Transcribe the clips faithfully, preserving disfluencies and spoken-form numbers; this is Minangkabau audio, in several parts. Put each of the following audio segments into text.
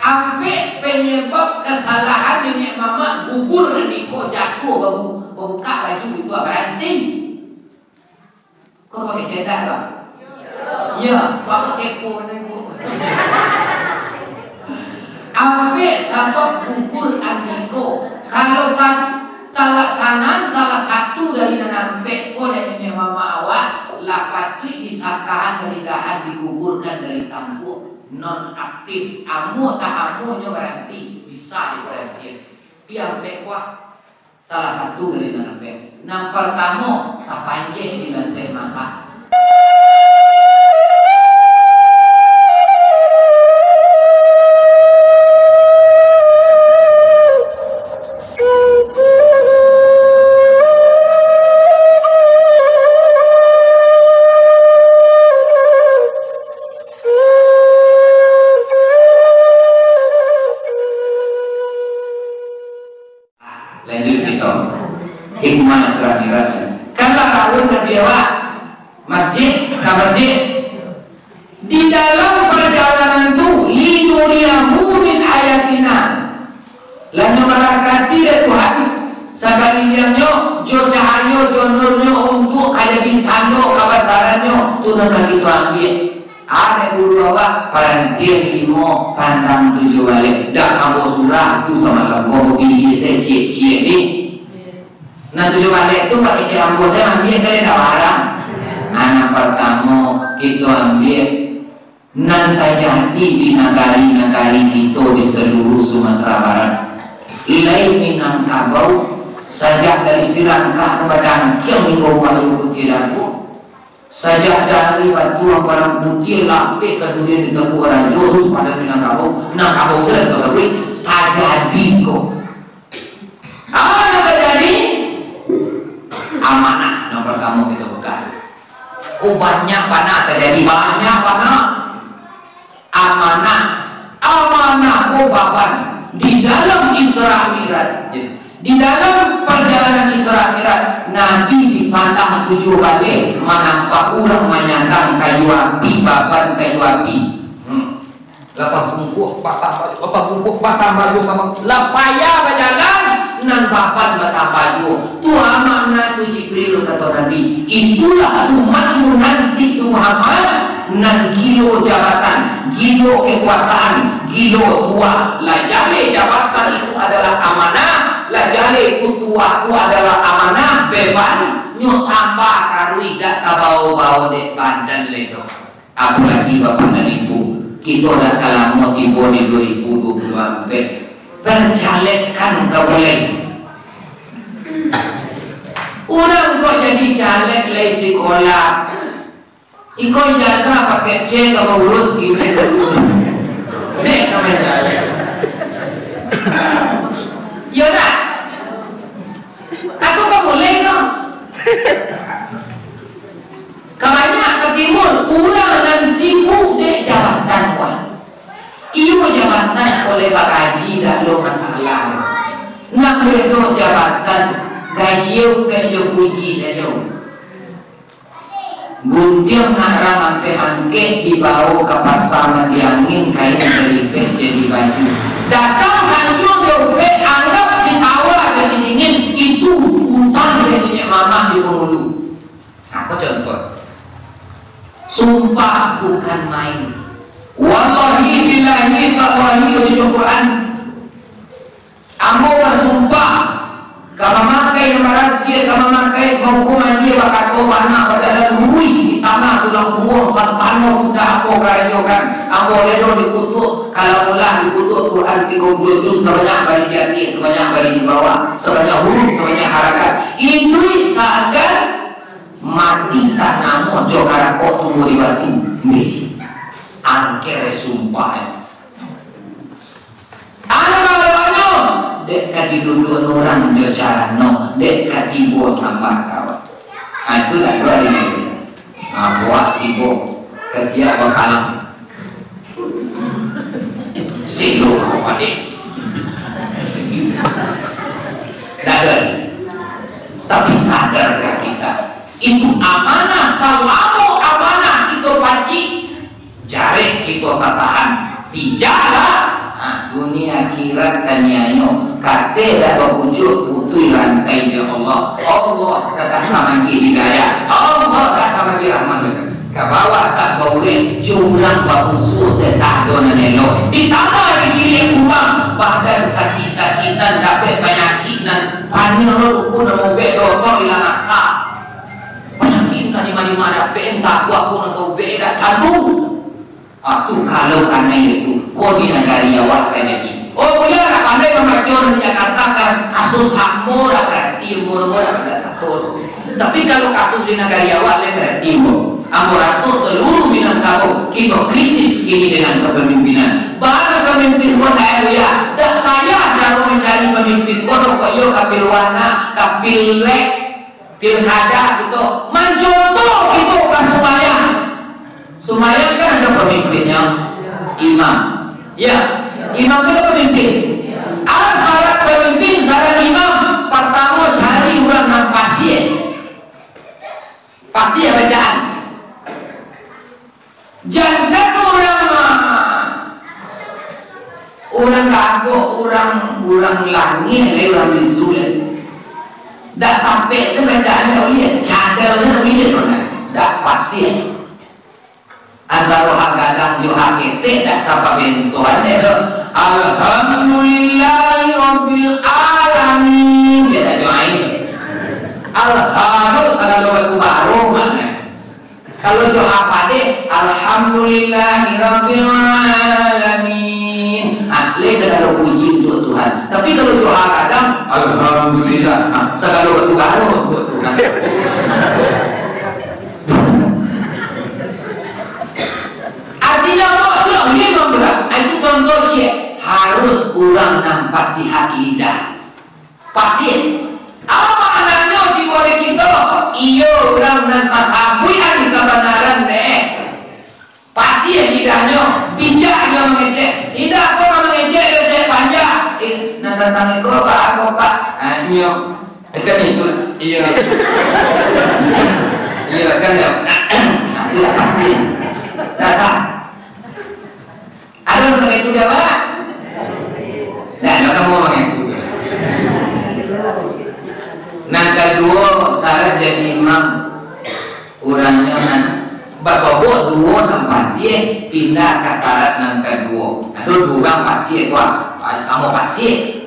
Ampek penyebab kesalahan niniak mamak gugur andiko jatuah babu-, babukak baju itu baranti. Kok pakai cedak, Bang? Iyo, Bang kepo bana, Bu. Ampek sabab gugur andiko. Kalau ta-, talaksanaan salah satu dari nan ampek ko dek niniak mamak awak, lah patuik disakahan dari dahan, digugurkan dari tampuak. Non aktif, amuah tak amuahnyo baranti, bisa dibarantian. Di ampek ko, salah satu dari nan ampek. Nan partamo, tapanjek di lansai masak. Lanjut kito. Hikmah Isra Mi'raj. Kan lah rawuh Nabi awak masjid ka masjid. Di dalam pajalanan tu, linuriyahu min ayatina. Lah nyo barakati dek Tuhan, sakaliliangnyo jo cahayo, jo nurnyo, untuak ka jadi tando kabasarannyo, tu nan ka kito ambiak. Ado guru awak, parantian limo, pandang tujuah baleh. Dak ambo surah tu samalam ko, bili se ciek-ciek ni. Nan tujuah baleh tu, Pak Kecil ambo se ambiak kali dak barang. Nah, nan partamo, kito ambiak nan tajadi di nagari-nagari kito di saluruh Sumatera Barat. Lai Minangkabau, sajak dari Sirangkah, Padangkiang, hinggo Payo Putiah Dago. Sajak dari Batuang Padang Putiah, lapeh ka Durian di Tengku Rajo, tu Padang Minangkabau, Minangkabau tu lah tasabuik, tajadi ko. Ah, nan tajadi, amanah nan partamo kito pegang. Ko banyak bana tajadi, banyak bana. Amanah, amanah ko baban di dalam Isra Mi'raj. Di dalam pajalanan Isra Mi'raj, Nabi dipandang tujuah baleh, manampak urang manyandang kayu api, baban kayu api. Hmm. Lah tabungkuak batambah, lah tabungkuak batambah juo, lah payah bajalan, nan baban batambah juo. Tu amanah tu Jibril, kato Nabi. Itulah umatmu nanti tu Muhammad, nan gilo jabatan, gilo kekuasaan, gilo tuah. Lah jaleh jabatan itu adalah amanah, lah jaleh itu tuah tu adalah amanah, beban nyo tambah taruih, dak tabao-bao dek badan lai doh. Apolai Bapak dan Ibu, kito dah ka lamo tibo di duo ribu duo puluah ampek. Bancalekkan ka buliah. Urang kok jadi caleg lai sikola. Iko ijazah paket C ka urus gitu. Dek ka mancalek. Iyo dak? Aku ka buliah ko. Ka banyak ka timbul urang nan sibuk dek jabatan, wan. Iyo, jabatan ko lai bagaji dak lo masalah. Nan beda jabatan, gaji upek jo puji sajo. Guntiang nak rang ampek-angkek dibao ka pasa mandi angin, kain talipek jadi baju. Datang sanjo jo upek, anggap si tawa jo si dingin, itu utang dari niniak mamak di pangulu. Nah, ko contoh. Sumpah bukan main. Wallahi billahi tallahi, baco Quran. Ambo basumpah, ka mamakai nan barasia, ka mamakai bauku mandi, bakato bana, badalan luruih di tanah tulang pungguang, satano tu dak apo karajokan. Ambo redo dikutuk, kalau ulah dikutuk Quran tigo puluah juz sabanyak bari di ateh, sabanyak bari di bawah, sabanyak huruf, sabanyak harakat. Iduik sagan mati tak namuah jo karakok tumbuah di batu. Nih, angker sumpah, eh. Anak babawanyo, dek ka diduduak urang jo carano, dek ka tibo sambah kawan. Ha, itu dak ado hari ini. Ha, buat tibo, katiak bakalang. Silo kau padik. Dak ado hari. Tapi sadarkah kita? Itu amanah, salamo amanah kito pacik, jarek Kito tatahan, pijaklah. Ha, dunia akhirat taniayo, kate dak babujuak, putuih rantai dek Allah. Allah ka kamagi hidayah, Allah ka kamagi rahmat. Ka bawah tak baurek, jo urang bamusuah, se tak ado nan elok. Ditambah dikiriak kumbang, badan sakik-sakitan, dapek panyakik nan paniang lo dukun nan ubek doto ilang aka. Panyakik entah di ma-di ma dapek, entah apo-apo nan ka ubek, dak tantu. Ah, tu kalau kanai itu, ko di nagari awak tajadi. Oh, buliah lah pandai mambaco di Jakarta, kas-, kasus samo dah berarti, umur-umur dah pada satu. Tapi kalau kasus di nagari awak, lain berarti, ambo. Ambo raso seluruh Minangkabau, kito krisis kini dengan kepemimpinan. Baru pemimpin ko ndak payah, dak payah caro mancari pemimpin ko, kok iyo ka pilwanak, ka pilek, pilkada kito. Mancontoh kito ka sumbayang. Sumbayang kan ado pamimpinnyo, imam. Ya, imam tu ado pamimpin. Apo syarat pamimpin, syarat imam? Partamo, cari urang nan pasiah. Pasiah bacaan. Jangan urang, urang gagok, urang, urang langik lai, urang bisu lai. Dak tapek se bacaan, dak buliah. Cadel se dak buliah, saudara. Dak pasiah. Antaro ha gadang jo ha ketek, dak ka pabensoan dek tu. Alhamdulillahirabbil alamin. Dia tak doain. Alhamdulillah, sagalo batu baru makna. Kalau jo ha padeh, alhamdulillahirabbil alamin. Ah, lai sagalo puji untuak Tuhan. Tapi kalau jo ha gadang, alhamdulillah. Ah, sagalo batu baru untuak Tuhan. Artinyo apo? Itu yang ulih memberat. Itu contoh ciek. Harus urang nan pasiah lidah. Pasiah. Apo maknanyo tibo di kito? Iyo, urang nan tasabuikan kabanaran dek. Pasiah lidahnyo, bijak inyo mangecek. Indak ko mangecek dek se panjang. Eh, nan tantang iko, Pak, ako, Pak. Ah, inyo. Kan itu, iyo. Iyo, kan, yo. Nah, itu lah pasiah. Dasar. Ado nan pakai tu dah, Pak? Dah, dah kamu pakai tu. Nan kaduo, syarat jadi imam. Urangnyo nan basobok duo nan pasiah, pindah ka syarat nan kaduo. Ado duo urang pasiah tu, ah, samo pasiah.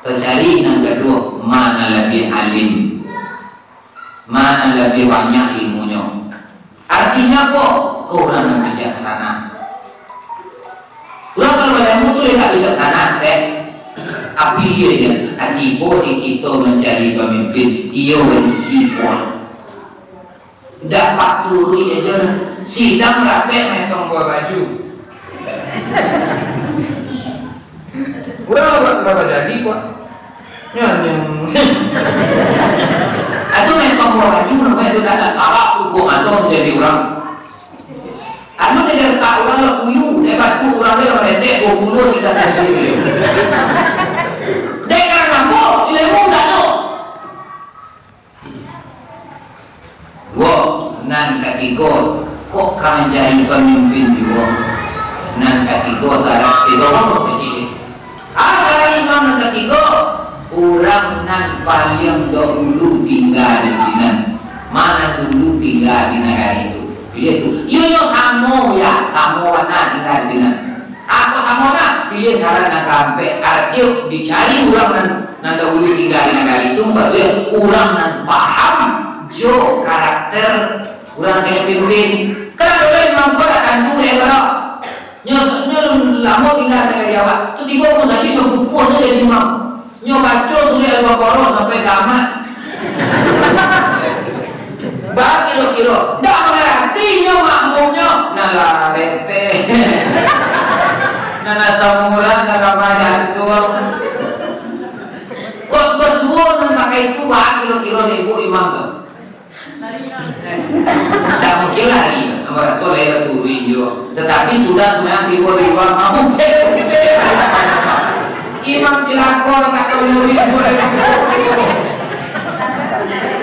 Tacari nan kaduo, ma nan labiah alim, ma nan labiah banyak ilmunyo. Artinyo apo? Ko urang nan bijaksana. Urang kalau bailmu tu lai ka bijaksana, Ustaz. Api dia je, tibo di kito mancari pamimpin, iyo isi puang. Dak paturuik ajo lah. Sidang rapek, metong buah baju. Urang ba-, bara jadi, Pak? Nyo, nyo. Ado metong buah baju, namonyo tu dak, dak tahu hukum ajo mancari urang. Anu, dia dak tahu urang lah kuyu, dia batu urang dia rendek, dua puluh tidak tahu. Dek karano apo? Ilmu dak ado. Wo, nan katigo, kok ka manjadi pamimpin juo? Nan katigo, syarat tigo, bagus sajo. Ah, syarat imam nan katigo, urang nan paliang dahulu tingga di sinan. Ma nan dulu tingga di nagari tu? Piliah tu. Iyo, iyo, samo, ya, samo bana tingga di sinan. Ako samo nah, piliah syarat nan kaampek, arti dicari urang nan, nan dahulu tingga di nagari tu, mukasuiknyo urang nan paham jo karakter urang nan ka dipimpin. Kan ado lo imam ko dak tantu dek ko. Nyo, nyo lamo tingga di nagari awak, tu tibo ko sajo nyo kukuah sajo jadi imam. Nyo baco surek Al-Baqarah sampai tamat. Bakiro-kiro, ndak mangarati nyo makmumnyo. Nah lah, rete. Nah, nah, samuran, nah, lah, jantung. Kok basuo nan pakai itu, bakiro-kiro, ibu imam tu? Ndak mungkin lari, ambo raso lai baturuik juo. Tatapi sudah sumbayang tibo di lua, mabuk. Imam cilako, tak tahu murid juo.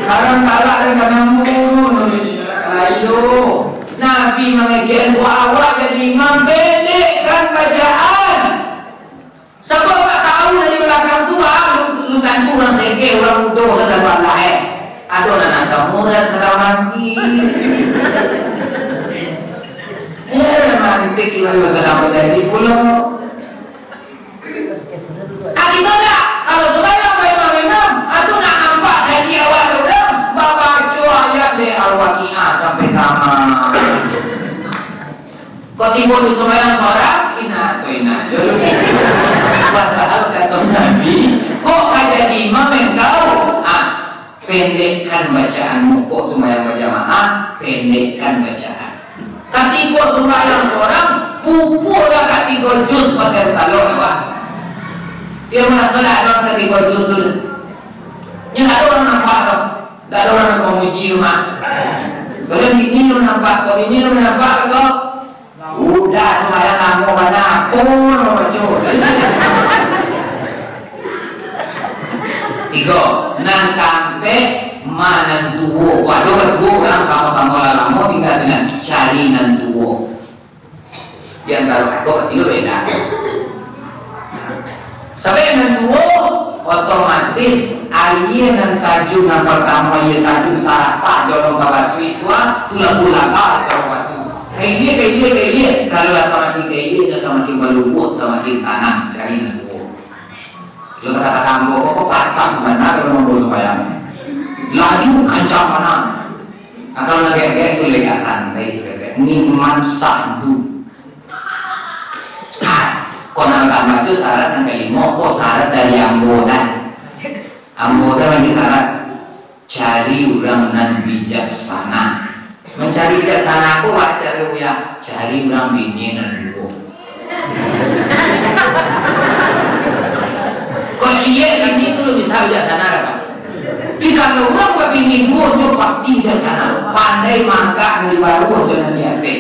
Haram talak dan kanamu, ayo. Nah, Mangecek, buat awak jadi imam, pendekkan bacaan. Sabab tak tahu dari balakang tu, ah, lu, lu tantu urang segeh, urang mudo, sasalah, eh. Ado nan asa murah, sadang mati. Eh, mantik lu, sadang jadi pulo. Kan kito ndak, kalau sumbayang baimam-imam, atu nak nampak janji awak tu dah, babaco ayat dek Al-Waqiah sampai tamat. Kok tibo di sumbayang sorang, inah tu inah jo. Padahal kato Nabi, kok ka jadi imam engkau? Ah, pendekkan bacaanmu, kok sumbayang bajamaah, pendekkan bacaan. Katiko sumbayang sorang, pupuaklah katiko juz pakai talok, wah. Dia maraso lah doh katiko juz tu. Nyo ndak ado urang nampak doh. Ndak ado urang mamuji tu mah. Kalau bini tu nampak, kalau bini tu nampak tu, udah sumbayang lamo bana, pun baco. Tigo, nan kaampek, ma nan tuo. Waduh, baduo urang samo-samo lah lamo tingga sinan, cari nan tuo. Di antaro kato pasti lo beda. Sampai nan tuo, otomatis aia nan tajun nan partamo, aia tajun sarasah jolong ka basuih tu, ah, tulang bulaga sarupo tu. Ka ilia, ka ilia, ka ilia. Kalau lah samakin ka ilia, nyo samakin balubuak, samakin tanang cari nan tuo. Kalau kata-kata ambo, kok pantas bana kalau ambo sumbayang. Laju kancang bana. Nah, kalau lagi-lagi itu lega santai saketek. Nikmat sahdu. Pas. Kok nak tambah tu syarat yang kelima, kok syarat dari ambo dah. Ambo dah lagi syarat. Cari urang nan bijaksana. Mancari bijaksana ko, Pak, cari, Buya? Cari urang bini nan duo. Kok ciek bini tu lu bisa bijaksana dah, Pak? Tapi kalau urang babini duo, nyo pasti bijaksana. Pandai maangkek nan di baruah jo nan di ateh.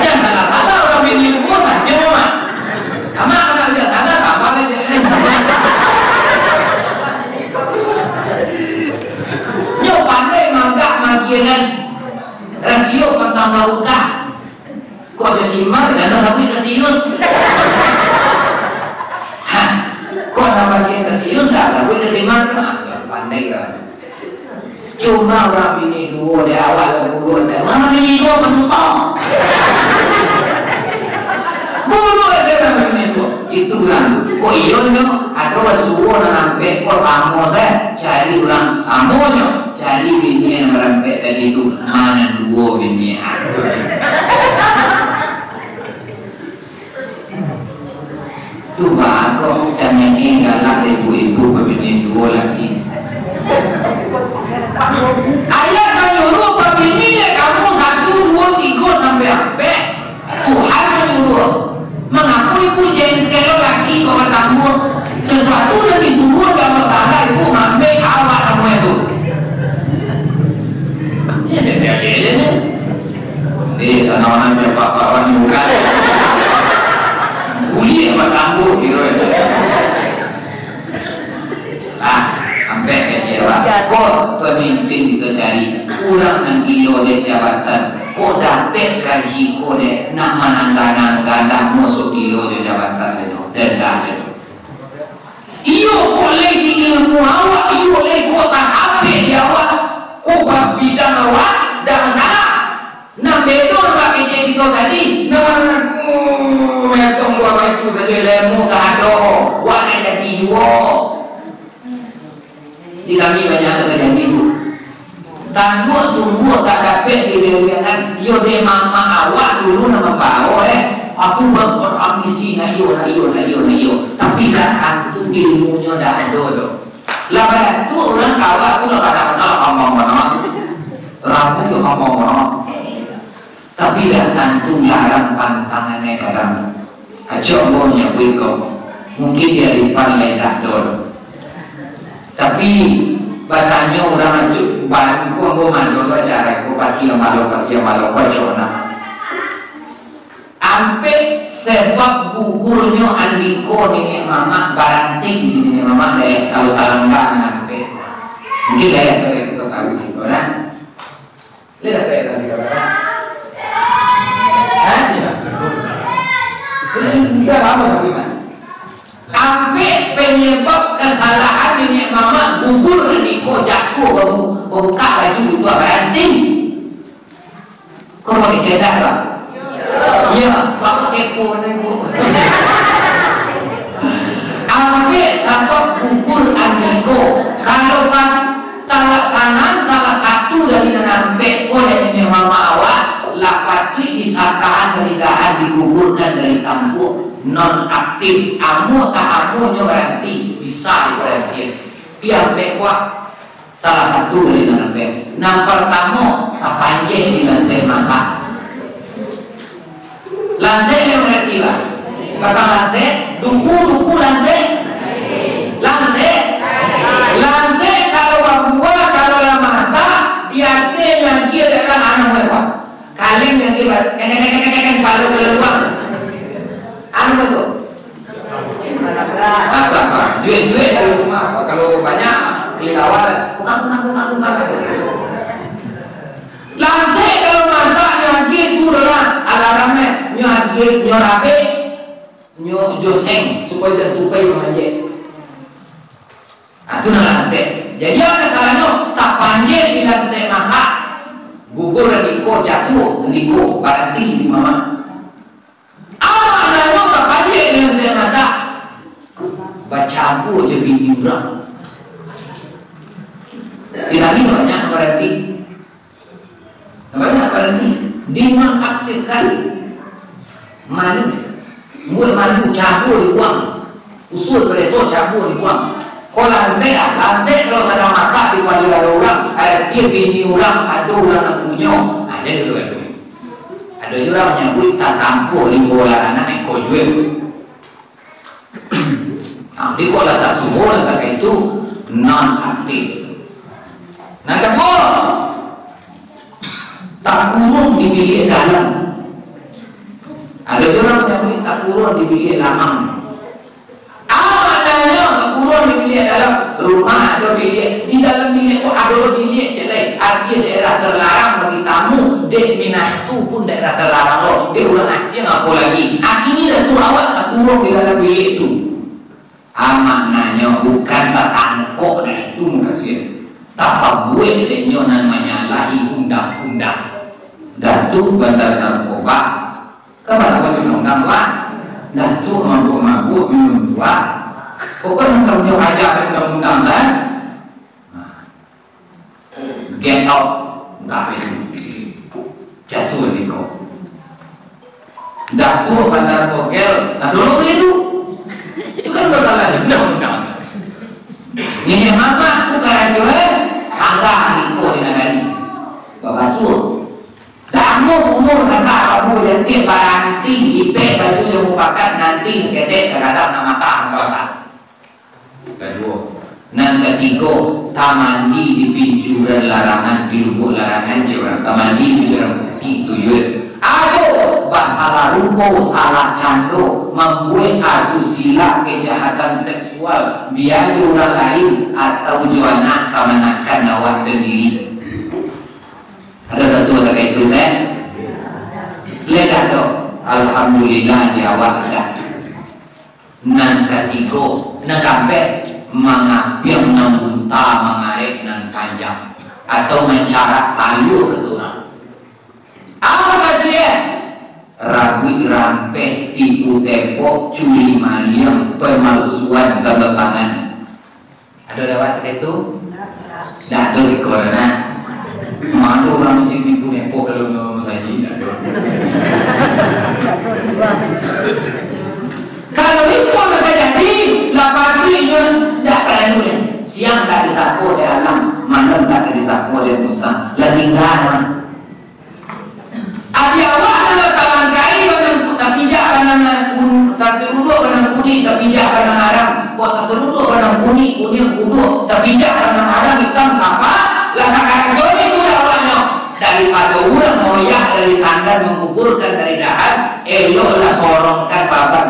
Jan salah-salah urang bini duo sajo, Mak. Amak kana bijaksana, tambah ka ciek. Nyo pandai maangkek magianan rasio tantang barukah. Kok ka Simar, jan sabuik ka Sius. Ha, kok nan bagian ka Sius, jan sabuik ka Simar. Ha, pandai lah. Cuma urang bini duo, dek awak lah duo, urang bini duo panutang. Bunuh sajo urang bini duo. Itu urang. Kok iyo nyo, ado basuo nan ampek, kok samo sajo. Cari urang samonyo. Cari bini nan barampek tadi tu, ma nan duo bini. Tu bako camiak ni galak ibu-ibu babini duo laki. Ayah manyuruah babini dek kamu satu, duo, tigo, sampai ampek. Tuhan manyuruah. Mangapo ibu jengkel laki kok batambua? Sasuatu nan disuruah dek Allah Taala, ibu maambiak awak namuah tu. Iyo, biar-biar aja tu. Di sana orang dia bapak orang ni bukan. Buliah batambua kiro itu. Ah, ampek ka dia, Pak. Ko pamimpin kito cari, urang nan gilo dek jabatan, ko dapek gaji ko dek, nak manangga-nangga, ndak masuak gilo jo jabatan dek tu, denda dek tu. Iyo ko lai di ilmu awak, iyo lai ko tahapek di awak, ko babidang awak, ndak masalah. Nan bedo nan bakecek kito tadi, nan aku metong dua baitu sajo, ilmu ka ado, wak nan jadi juo. Di kami banyak nan tajadi tu. Tanduak tumbuah tak dapek dilewiakan, iyo dek mamak awak dulu nan mambawo, eh. Aku berambisi, nak iyo, nak iyo, nak iyo, nak iyo. Tapi dak tantu ilmunyo dak ado doh. Lah baitu urang ka awak tu lah pada kenal, ngomong-ngomong. Ramu tu ngomong-ngomong. Tapi dak tantu larang pantangannyo dalam. Acok ambo manyabuik ko, mungkin di Alifan lai tak ado. Tapi batanyo urang acok, baru ko ambo mandon acara ko, pati amalo, pati amalo ko acok nak. Ampek sebab gugurnyo andiko niniak mamak, baranti niniak mamak dek, kalau talangga nan ampek. Mungkin dek, dek, kito tahu siko, nah. Dia dapat yang kasih kabar. Hah? Dia lama sakit, Mak. Ampek penyebab kesalahan niniak mamak gugur niko jatuah babu-, babukak baju itu, apa arti? Kau pakai cedak, Bang? Ya, Bang kepo nengok. Ampek sabab gugur niko. Kalau kan talaksanaan salah satu dari nan ampek ko dari niniak mamak awak, lah patuik disakahan dari dahan, digugurkan dari tampuak, non aktif. Amuah tak amuahnyo baranti, bisa dibarantian. Pi ampek kuah. Salah satu dari nan ampek. Nan partamo, tapanjek di lansek masak. Lansek yang berarti lah. Batang lansek, duku, duku lansek. Lansek. Lansek kalau babuah, kalau lah masak, di ateh lagi ada kan anak mereka. Kaleng lagi, kepala kelaluan. Anu itu. Apa, apa? Jual-jual kalau rumah, kalau banyak, kelelawar. Bukan, bukan, bukan, bukan. Lansek kalau masak, nyo agiah tu lah, alarm eh. Nyo agiah, nyo rabek, nyo joseng, supaya jan tupai mamanjek. Ah, tu nan lansek. Jadi, apo salahnyo? Tapanjek di lansek masak. Gugur niko, jatuah niko, baranti di mamak. Apo maknanyo tapanjek di lansek masak? Bacabua jo bini urang. Di tadi banyak baranti. Banyak baranti. Dinonaktifkan. Malu. Buek malu, cabua dibuang. Usul pareso, cabua dibuang. Ko lansek ah, lansek kalau sadang masak di paliak urang, arati bini urang, ado urang nan punyo. Nah, jadi tu, ado. Ado juo urang manyabuik tatampuah limbo larangan eko juo. Nah, jadi kok lah tasuo lah takah itu non aktif. Nan kaduo, takurung di biliak dalam. Ado juo urang manyabuik takurung di biliak lamang. Apo maknanyo takurung di biliak dalam? Rumah ado biliak, di dalam biliak tu ado biliak ciek lai, arati daerah terlarang bagi tamu, dek minantu pun daerah terlarang lo, dek urang asiang apo lagi. Akhirnyo tu awak takurung di dalam biliak tu. Ah, maknanyo bukan tatangkok dah itu mukasuik. Tapabuek dek nyo nan manyalahi undang-undang. Datuak bandar narkoba, ka barapo di undang-undang tu, ah? Datuak mabuak-mabuak minum tuak. Pokoknyo kalau nyo aja undang-undang, kan? Nah. Get out. Entah itu. Jatuah di kau. Jatuah bandar togel. Nah, dulu itu. Itu kan masalah undang-undang. Niniak mamak tu karanyo, eh. Tangga iko di nagari. Babasuah. Damu umur sasak rabu jantik baranti, ipek baju jo mupakat nanti, ketek kadang nak matah, nak basah. Kaduo. Nan katigo, tamandi di pincuran larangan, di lubuak larangan, cewek. Tamandi di pincuran putiah tu, yue. Ado, basalah rupo, salah cando, mambuek asusila, kejahatan seksual, bia di urang lain, atau jo anak kamanakan awak sandiri. Ado tasuo takah itu, teh? Ledah tu. Alhamdulillah, di awak dah. Nan katigo, nan kaampek, mangambiang nan bunta, mangarek nan panjang, atau mancarak talua ka urang. Apo kasuik? Rabuik rampeh, tipu tepok, curi maliang, pemalsuan, babapangan. Ado lewat ka situ? Ndak ado siko, nah. Malu urang masajik pintu nepok kalau masajik, ndak ado. Kalau itu nan tajadi, lah patuik nyo ndak paralu deh. Siang ndak disapo dek alam, malam ndak disapo dek musang. Lah tingga, nah. Ati awak tu lah talangkai banang, tapijak banang kun-, tasaruduak banang kunik, tapijak banang arang. Kok tasaruduak banang kunik, kuniang kuduak, tapijak banang arang, itam kapa, lah takarajo ni tu lah awaknyo. Daripado urang maoyak dari tandan, manggugurkan dari dahan, eloklah sorongkan baban,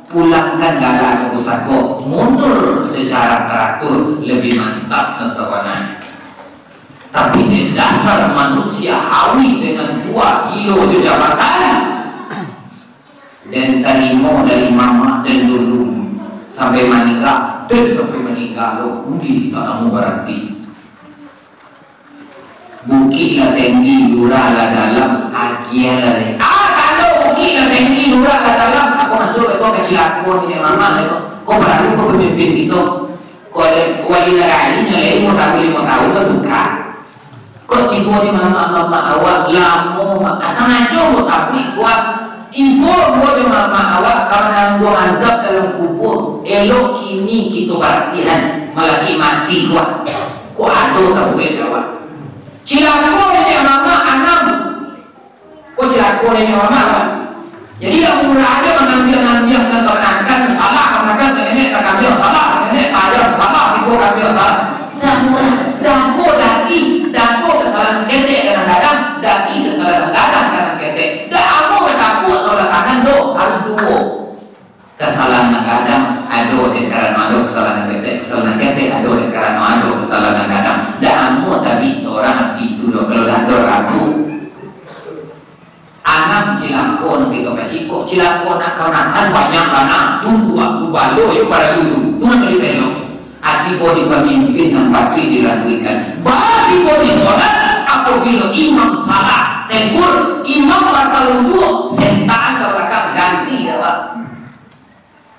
pulangkan gala ka pusako, mundur secara teratur, lebih mantap sabananyo. Tapi dek dasar manusia hawi dengan tua, gilo jo jabatan, den tarimo dari mamak den dulu, sampai maningga, den sampai maningga lo, udi tak namo baranti. Bukik lah tinggi, lurah lah dalam, agiah lah le-, ah, kalau bukik lah tinggi, lurah lah dalam, apo masuak ko ka cilako niniak mamak ko? Ko paralu ko pamimpin kito? Ko wali nagari nyo lai limo tahun, limo tahun batukar. Kok tibo di mamak-mamak awak lamo, mak-, sangajo ambo sabuik kuat. Ibo ambo jo mamak awak ka manangguang azab dalam kubua, elok kini kito barasiahan, malakik mati kuat. Kok ado tabuek awak. Cilako niniak mamak anam. Ko cilako niniak mamak, kan? Jadi, dak murah ajo mangambiang-ngambiang ka kamanakan, salah kamanakan, sanenek takambiang, salah sanenek tajam, salah siko kambiang, salah. Dak murah, dago daki, dago kasalahan ketek ka nan gadang, daki kasalahan gadang ka nan ketek. Dak amuah sapuak sabalah tangan doh, harus duo. Kasalahan nan gadang ado dek karano ado kasalahan ketek, kasalahan ketek ado dek karano ado kasalahan nan gadang. Dak amuah tabik saurang api tu doh, kalau dah ado rabu. Anam cilako nan kito kacikok, cilako nak kamanakan banyak bana. Tunggu waktu balo yo paralu tu. Tu nan ka dibelok. Ati ko di pamimpin nan patuik dilakuikan. Bagi ko di solat, apabilo imam salah, tegur, imam batal wudu, sentaan ka balakang, ganti awak.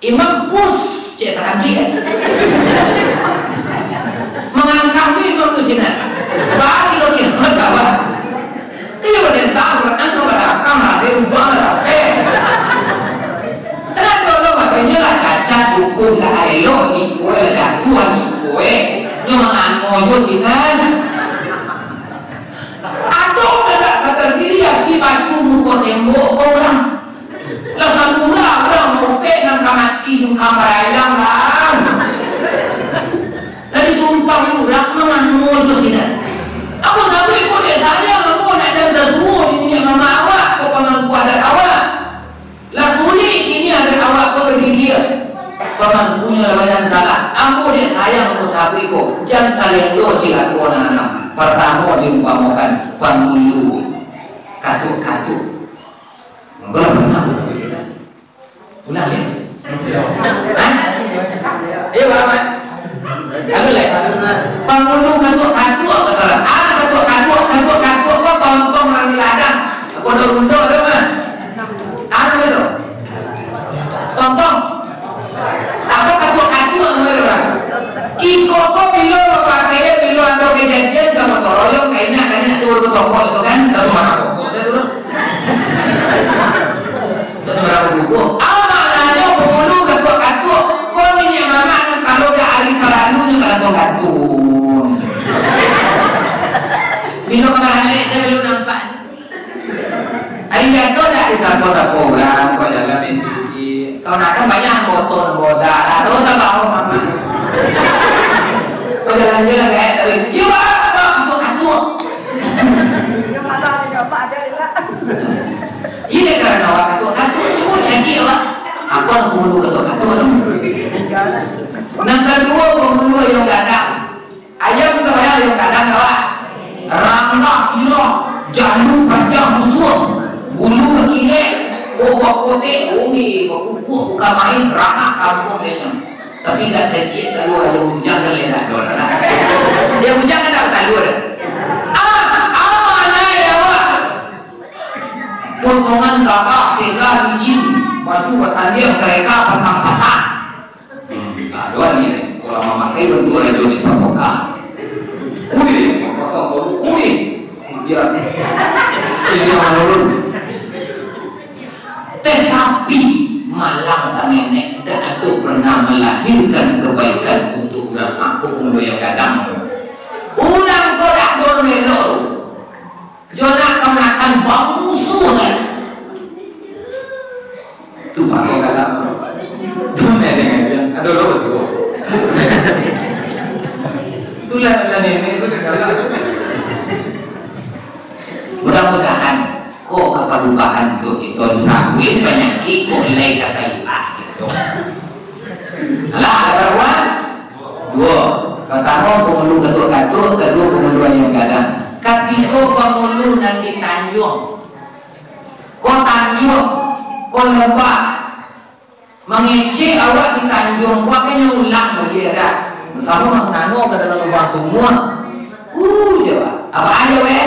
Imam pus, cek takan cek. Mangangkang tu imam tu sinan. Bagi lo kiro kawan. Iyo, sentang, berenang, ke belakang, ada ubah, ada apa. Kenapa lo katanya lah cacat, hukum lah elok, ni kue lah jatuh, ni kue. Nyo mangano jo sinan. Ado ndak sadar diri, aki batu muko tembok, orang. Lah sabulan urang mopek nan ka mati jo ka barayang lah. Lah disumpahi urang mangano jo sinan. Apo sabuik ko dek sayang, apo nak jan tasuo di niniak mamak awak, ko pamangku adat awak. Lah sulik kini adat awak ko badiria. Pamangkunyo lah banyak salah. Apo dek sayang ko sabuik ko, jan talendo cilako nan anam. Partamo diumpamakan pangulu katuak-katuak. Mangko lah pernah basampai kita. Ulang, ya? Hah? Ayo, Pak Ahmad. Lalu, leh. Pangulu katuak-katuak, kata orang. Ah, katuak-katuak, katuak-katuak, kok tontong urang di ladang. Pondok Rundo tu, mah. Anu tu. Tontong. Apo katuak-katuak namo urang? Iko ko bilo bapakaian, bilo ado kajadian ka gotong royong, ka inyo, ka inyo turun toko tu kan, ka rumah toko. Saya turun. Terus urang buku. Amak nanyo pangulu katuak-katuak. Ko niniak mamak nan kalau dak ari paralu nyo ka gantung-gantung. Bilo ka baralek, saya belum nampak. Ari biaso dak disapo-sapo urang, kok jalan isi-isi. Kamanakan banyak motor nan bodas, ado tabawa mamak. Kok jalan-jalan gaek tadi, yo, Pak, Pak, katuak-katuak. Iyo, dek karano awak katuak-katuak, cubo cari awak. Apo nan pangulu katuak-katuak tu? Nan kaduo, pangulu ayam gadang. Ayam tu ayam gadang awak. Rangga sirah, jandu panjang susuang, bulu bakilek, kok bakotek, umi, bakukuak, bukan main, ranak kampuang denyo. Tapi dak secik talua ayam bujang kan lain ado lah. Ayam bujang kan dak batalua. Ah, amanah ya awak. Potongan gagah, sega, licin, baju basandiang, kareka patang patah. Aduh, ni, kalau mamakai bantuan itu si patoka. Ui, pasang solu, ui. Dia, dia menurun. Tetapi, malang sanenek dak ado pernah melahirkan kebaikan untuk urang. Aku pun yang gadang. Urang ko dak ado melok. Jo nak kamanakan bamusuah lai. Tu mako kalam. Tu meleng aja. Ado lo basuo. Itulah adalah nenek tu dah kalam. Mudah-mudahan ko kapalupahan tu kito sabuik panyakik ko ilai kata ilah gitu. Alah, ada karuan? Duo. Partamo, pangulu katuak-katuak, kaduo, pangulu ayam gadang. Ko pangulu nan di Tanjuang, ko Tanjuang, ko Lebak, mangecek awak di Tanjuang, ko akanyo ulang baliak dah. Samo manano ka dalam lubang sumua. Uh, je, Pak. Apa aja, weh?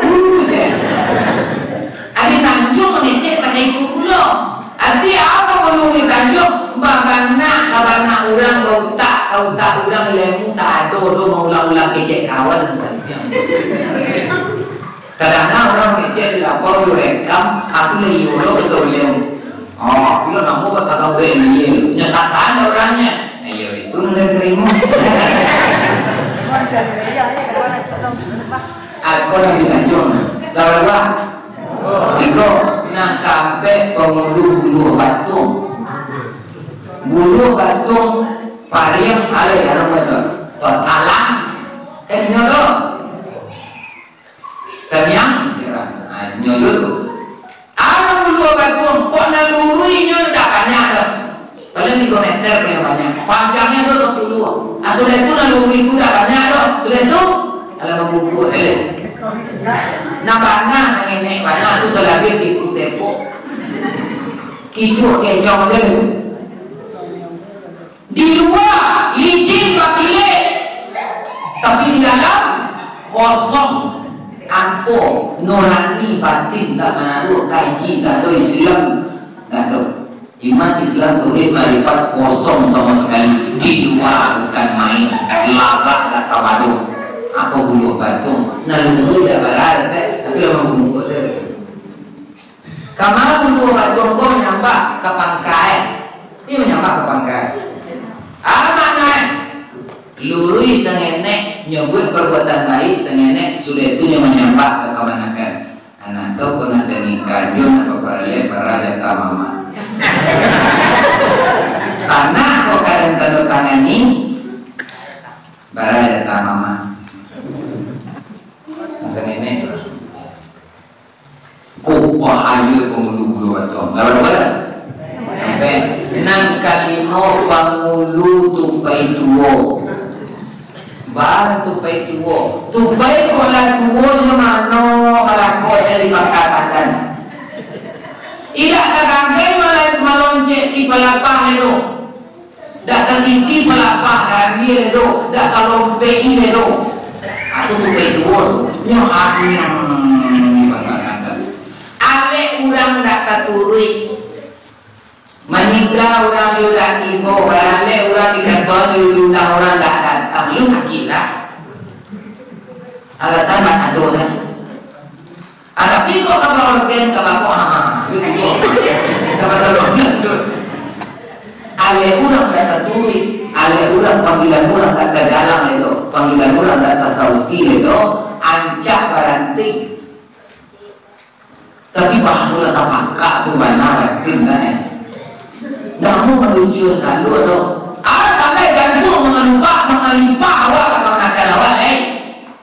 Uh, je. Adi Tanjuang mangecek tak ikut pulo. Arti apa kalau di Tanjuang? Babanak ka banak urang, bautak ka utak urang, ilmu tak ado doh maulang-ulang kecek kawan sajo. Kadang-kadang urang kecek di lapau, di rekam, aku lah iyo lo betul yo. Oh, aku lah namo kata kau real, nyo sasaran urangnyo. Nah, iyo itu nan tarimo. Aku lagi Tanjuang. Lawan, Bang. Iko, nan kaampek pangulu Buluah Batuang. Buluah Batuang, Pariang, alai, anu, Batuang. Talang. Eh, inyo tu. Taniang, ha, inyo tu. Anu Buluah Batuang, kok nan luruih inyo indak banyak tu. Paling tigo meter paling banyak. Panjangnyo tu sapuluah. Ah, sudah tu lalu itu dah banyak tu. Sudah tu, alah babungkuih sajo. Nah, bana, nan nenek bana tu salabiah tiku tepok. Kicuak kenyong sajo. Di lua, licin bakilik. Tapi di dalam, kosong. Angko, nurani, batin, tak manaruah, kaji, tak ado Islam. Tak ado. Iman, Islam, tauhid, makrifat kosong samo sakali. Di lua bukan main, lagak dak tabaduah. Apo Buluah Batuang? Nan luruih dak barai, tapi lah mambungkuih sajo. Kama Buluah Batuang ko manyambah ka pangka. Inyo manyambah ka pangka. Apo maknanyo? Luruih sangenek, nyo buek parbuatan baik sangenek, sudah tu nyo manyambah ka kamanakan. Anak tu pernah dengki kajo, nak paralek, bara jatah mamak. Tanah kok kadang tanda tangani, bara jatah mamak. Masa nenek tu. Kok bahayo pangulu Buluah Batuang. Lawan-lawan. Sampai. Nan kalimo, pangulu tupai tuo. Baa tupai tuo? Tupai kok lah tuo, nyo mano malako jadi pangka tangan. Indak tagagai mala-, maloncek di palapah lai doh. Dak tatiti palapah gandie lai doh, dak talompek-i lai doh. Aku tupai tuo tu, nyo hanyang di pangka tangan. Alek urang dak taturuik. Maningga urang yo dak tibo, baralek urang di kantua yo diundang urang dak datang, yo sakik lah. Alasan dak ado lah. Ah, tapi kok ka baorgen ka bako, ha, ha, ha, itu kok. Ka pasal orgen tu. Alek urang dak taturuik, alek urang panggilan urang dak tajalang lai doh, panggilan urang dak tasauti lai doh, ancak baranti. Tapi bahaso lah sapakak tu bana batin kan, eh. Namo maluncua salua tu. Ah, sampai gantuang mangalubak, mangalipah awak ka kamanakan awak, eh.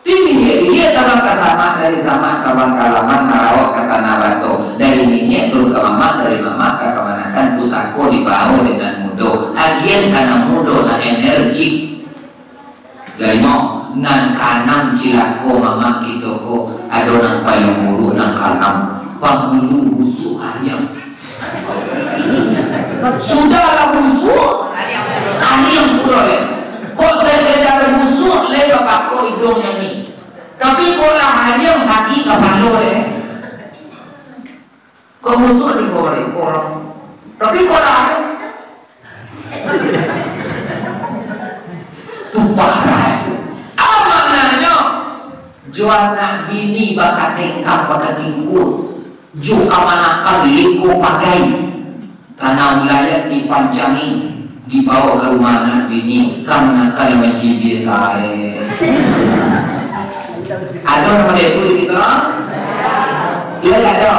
Pi biyek-biyek tabang ka samak, dari samak tabang ka alaman, maraok ka tanah bato, dari niniak turun ka mamak, dari mamak ka kamanakan, pusako dibawo dek nan mudo, agian ka nan mudo, nan energik. Kalimo, nan kaanam cilako mamak kito ko, ado nan paling buruak, nan kaanam, pangulu busuak ariang. Sudah lah busuak, ariang pulo lai. Kok sakadar busuak lai bapako iduang nyo ni. Tapi kok lah ariang sakik kapalo lai. Kok busuak sih kok lai, kok. Tapi kok lah ariang. Tu parah tu. Apo maknanyo? Jo anak bini bakatengkang, bakatingkua, jo kamanakan leko pagai. Tanah wilayah dipancangi, dibawo ka rumah anak bini, kamanakan lah mancibia sae. Ado nan model tu di kito? Iyo, ado.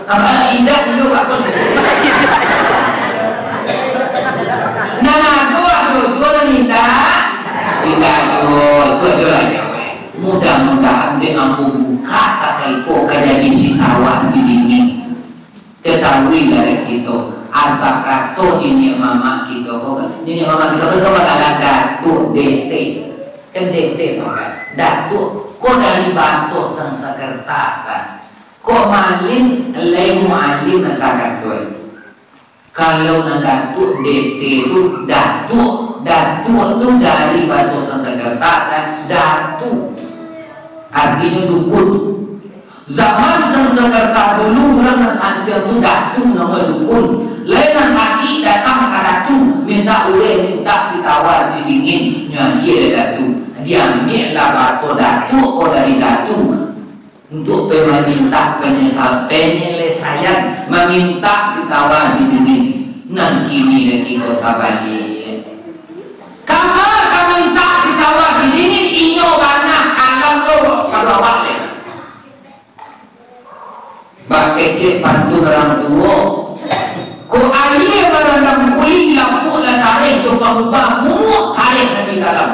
Apo indak dulu, Pak? Nan ado, ado juo, nan indak, indak juo. Itu ajo lah. Mudah-mudahan dek ambo buka ka iko ka jadi si tawa si dingin. Katahui lah dek kito, asa kato niniak mamak kito ko, niniak mamak kito ko bakalan Datuak D T. Kan D T mah kan? Datuak Ko dari baso Sanskerta, Ustaz. Ko malim, lai mualim, Ustaz, kato. Kalau nan datuak D T tu, datuak, datuak tu dari baso Sanskerta, Ustaz, datu. Artinyo dukun. Zaman Sanskerta dulu, urang nan santiang tu datu, namo dukun. Lai nan sakik datang ka datu, mintak uleh, mintak sitawa sidingin, nyo agiah dek datu. Diambiaklah baso datuak ko dari datu, untuak pai mamintak panyesa-, panyalesaian, mamintak sitawa sidingin. Nan kini lai kito tabaliak. Kama ka mintak sitawa sidingin, inyo bana kalam lo pado awak lai. Bakecek pantun urang tuo. Ko aia marandam kuli, lapuak lah tareh jo pangubah, mumuak tareh nan di dalam.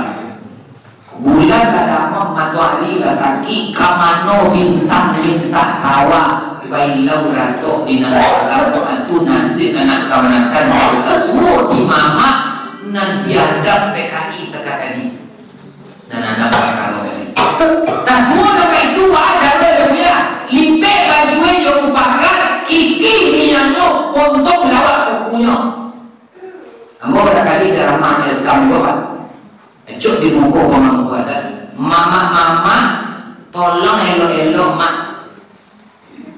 Bulan lah damam, matoari lah sakik, ka mano bintang-bintang tawa, bailau ratok di nan dalam, atu nasib anak kamanakan, tasuo di mamak, nan biadab P K I teka tadi. Nan anak parkaro tadi. Tasuo dek itu, baa caro inyo, lipek bajue jo upakan, kikih mianyo, pontong lawak kukunyo. Ambo barangkali caramah rekam juo, Pak. Acok di muko pamangku adat. Mamak-mamak, tolong elok-elok, Mak.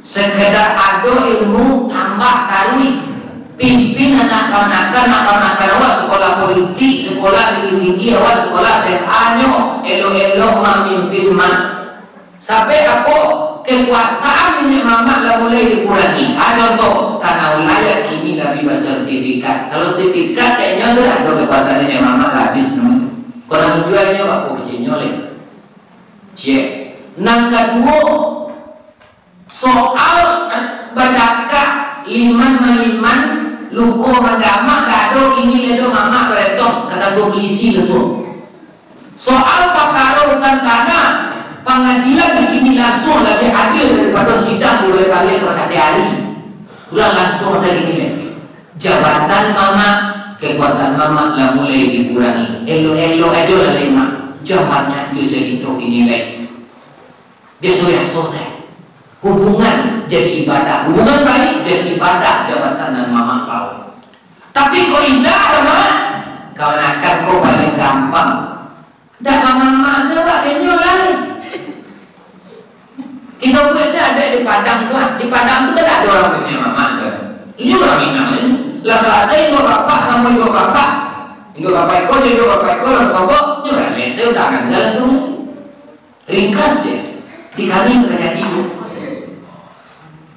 Sekedar ado ilmu, tambah taruih. Pimpin anak kamanakan, anak kamanakan awak, sekolah politik, sekolah tinggi-tinggi awak, sekolah S M A nyo, elok-elok mamimpin, Mak. Sampai apo? Kekuasaan niniak mamak lah mulai dikurangi. Ha, contoh, tanah wilayah kini lah bi basertifikat. Kalau sertifikat, kayaknyo tu ado kekuasaan niniak mamak lah habis namo tu. Kurang jual nyo, apo kecilnyo leh. Ciek. Nan kaduo, soal, eh, bacakak, liman maliman, luko mandamak, dado kini ledo mamak baretong, kato polisi lasuang. Soal pakaro urusan tanah, pangadilan di kini lasuang labiah adil daripado sidang di baleh-baleh bakatiari. Urang lasuang sajo kini lai. Jabatan mamak, kekuasaan mamak lah mulai dikurangi. Elok-elok ajo lah lai, Mak. Jan banyak jo carito kini lai. Biaso-biaso sajo. Hubungan jadi ibadah. Hubungan baik jadi ibadah, jabatan nan mamak bawa. Tapi kok indak, Mak? Kamanakan ko paling gampang. Dak mamak-mamak sajo, Pak, kenyo lai. Kito buek sajo adaik di Padang tu, ah. Di Padang tu kan ado urang niniak mamak tu. Inyo urang Minang ni. Lah salasai induak bapak samo induak bapak. Induak bapak iko jo induak bapak iko lah basobok, inyo baralek sajo, dak akan jalan tu. Ringkas se, di kami tajadi tu.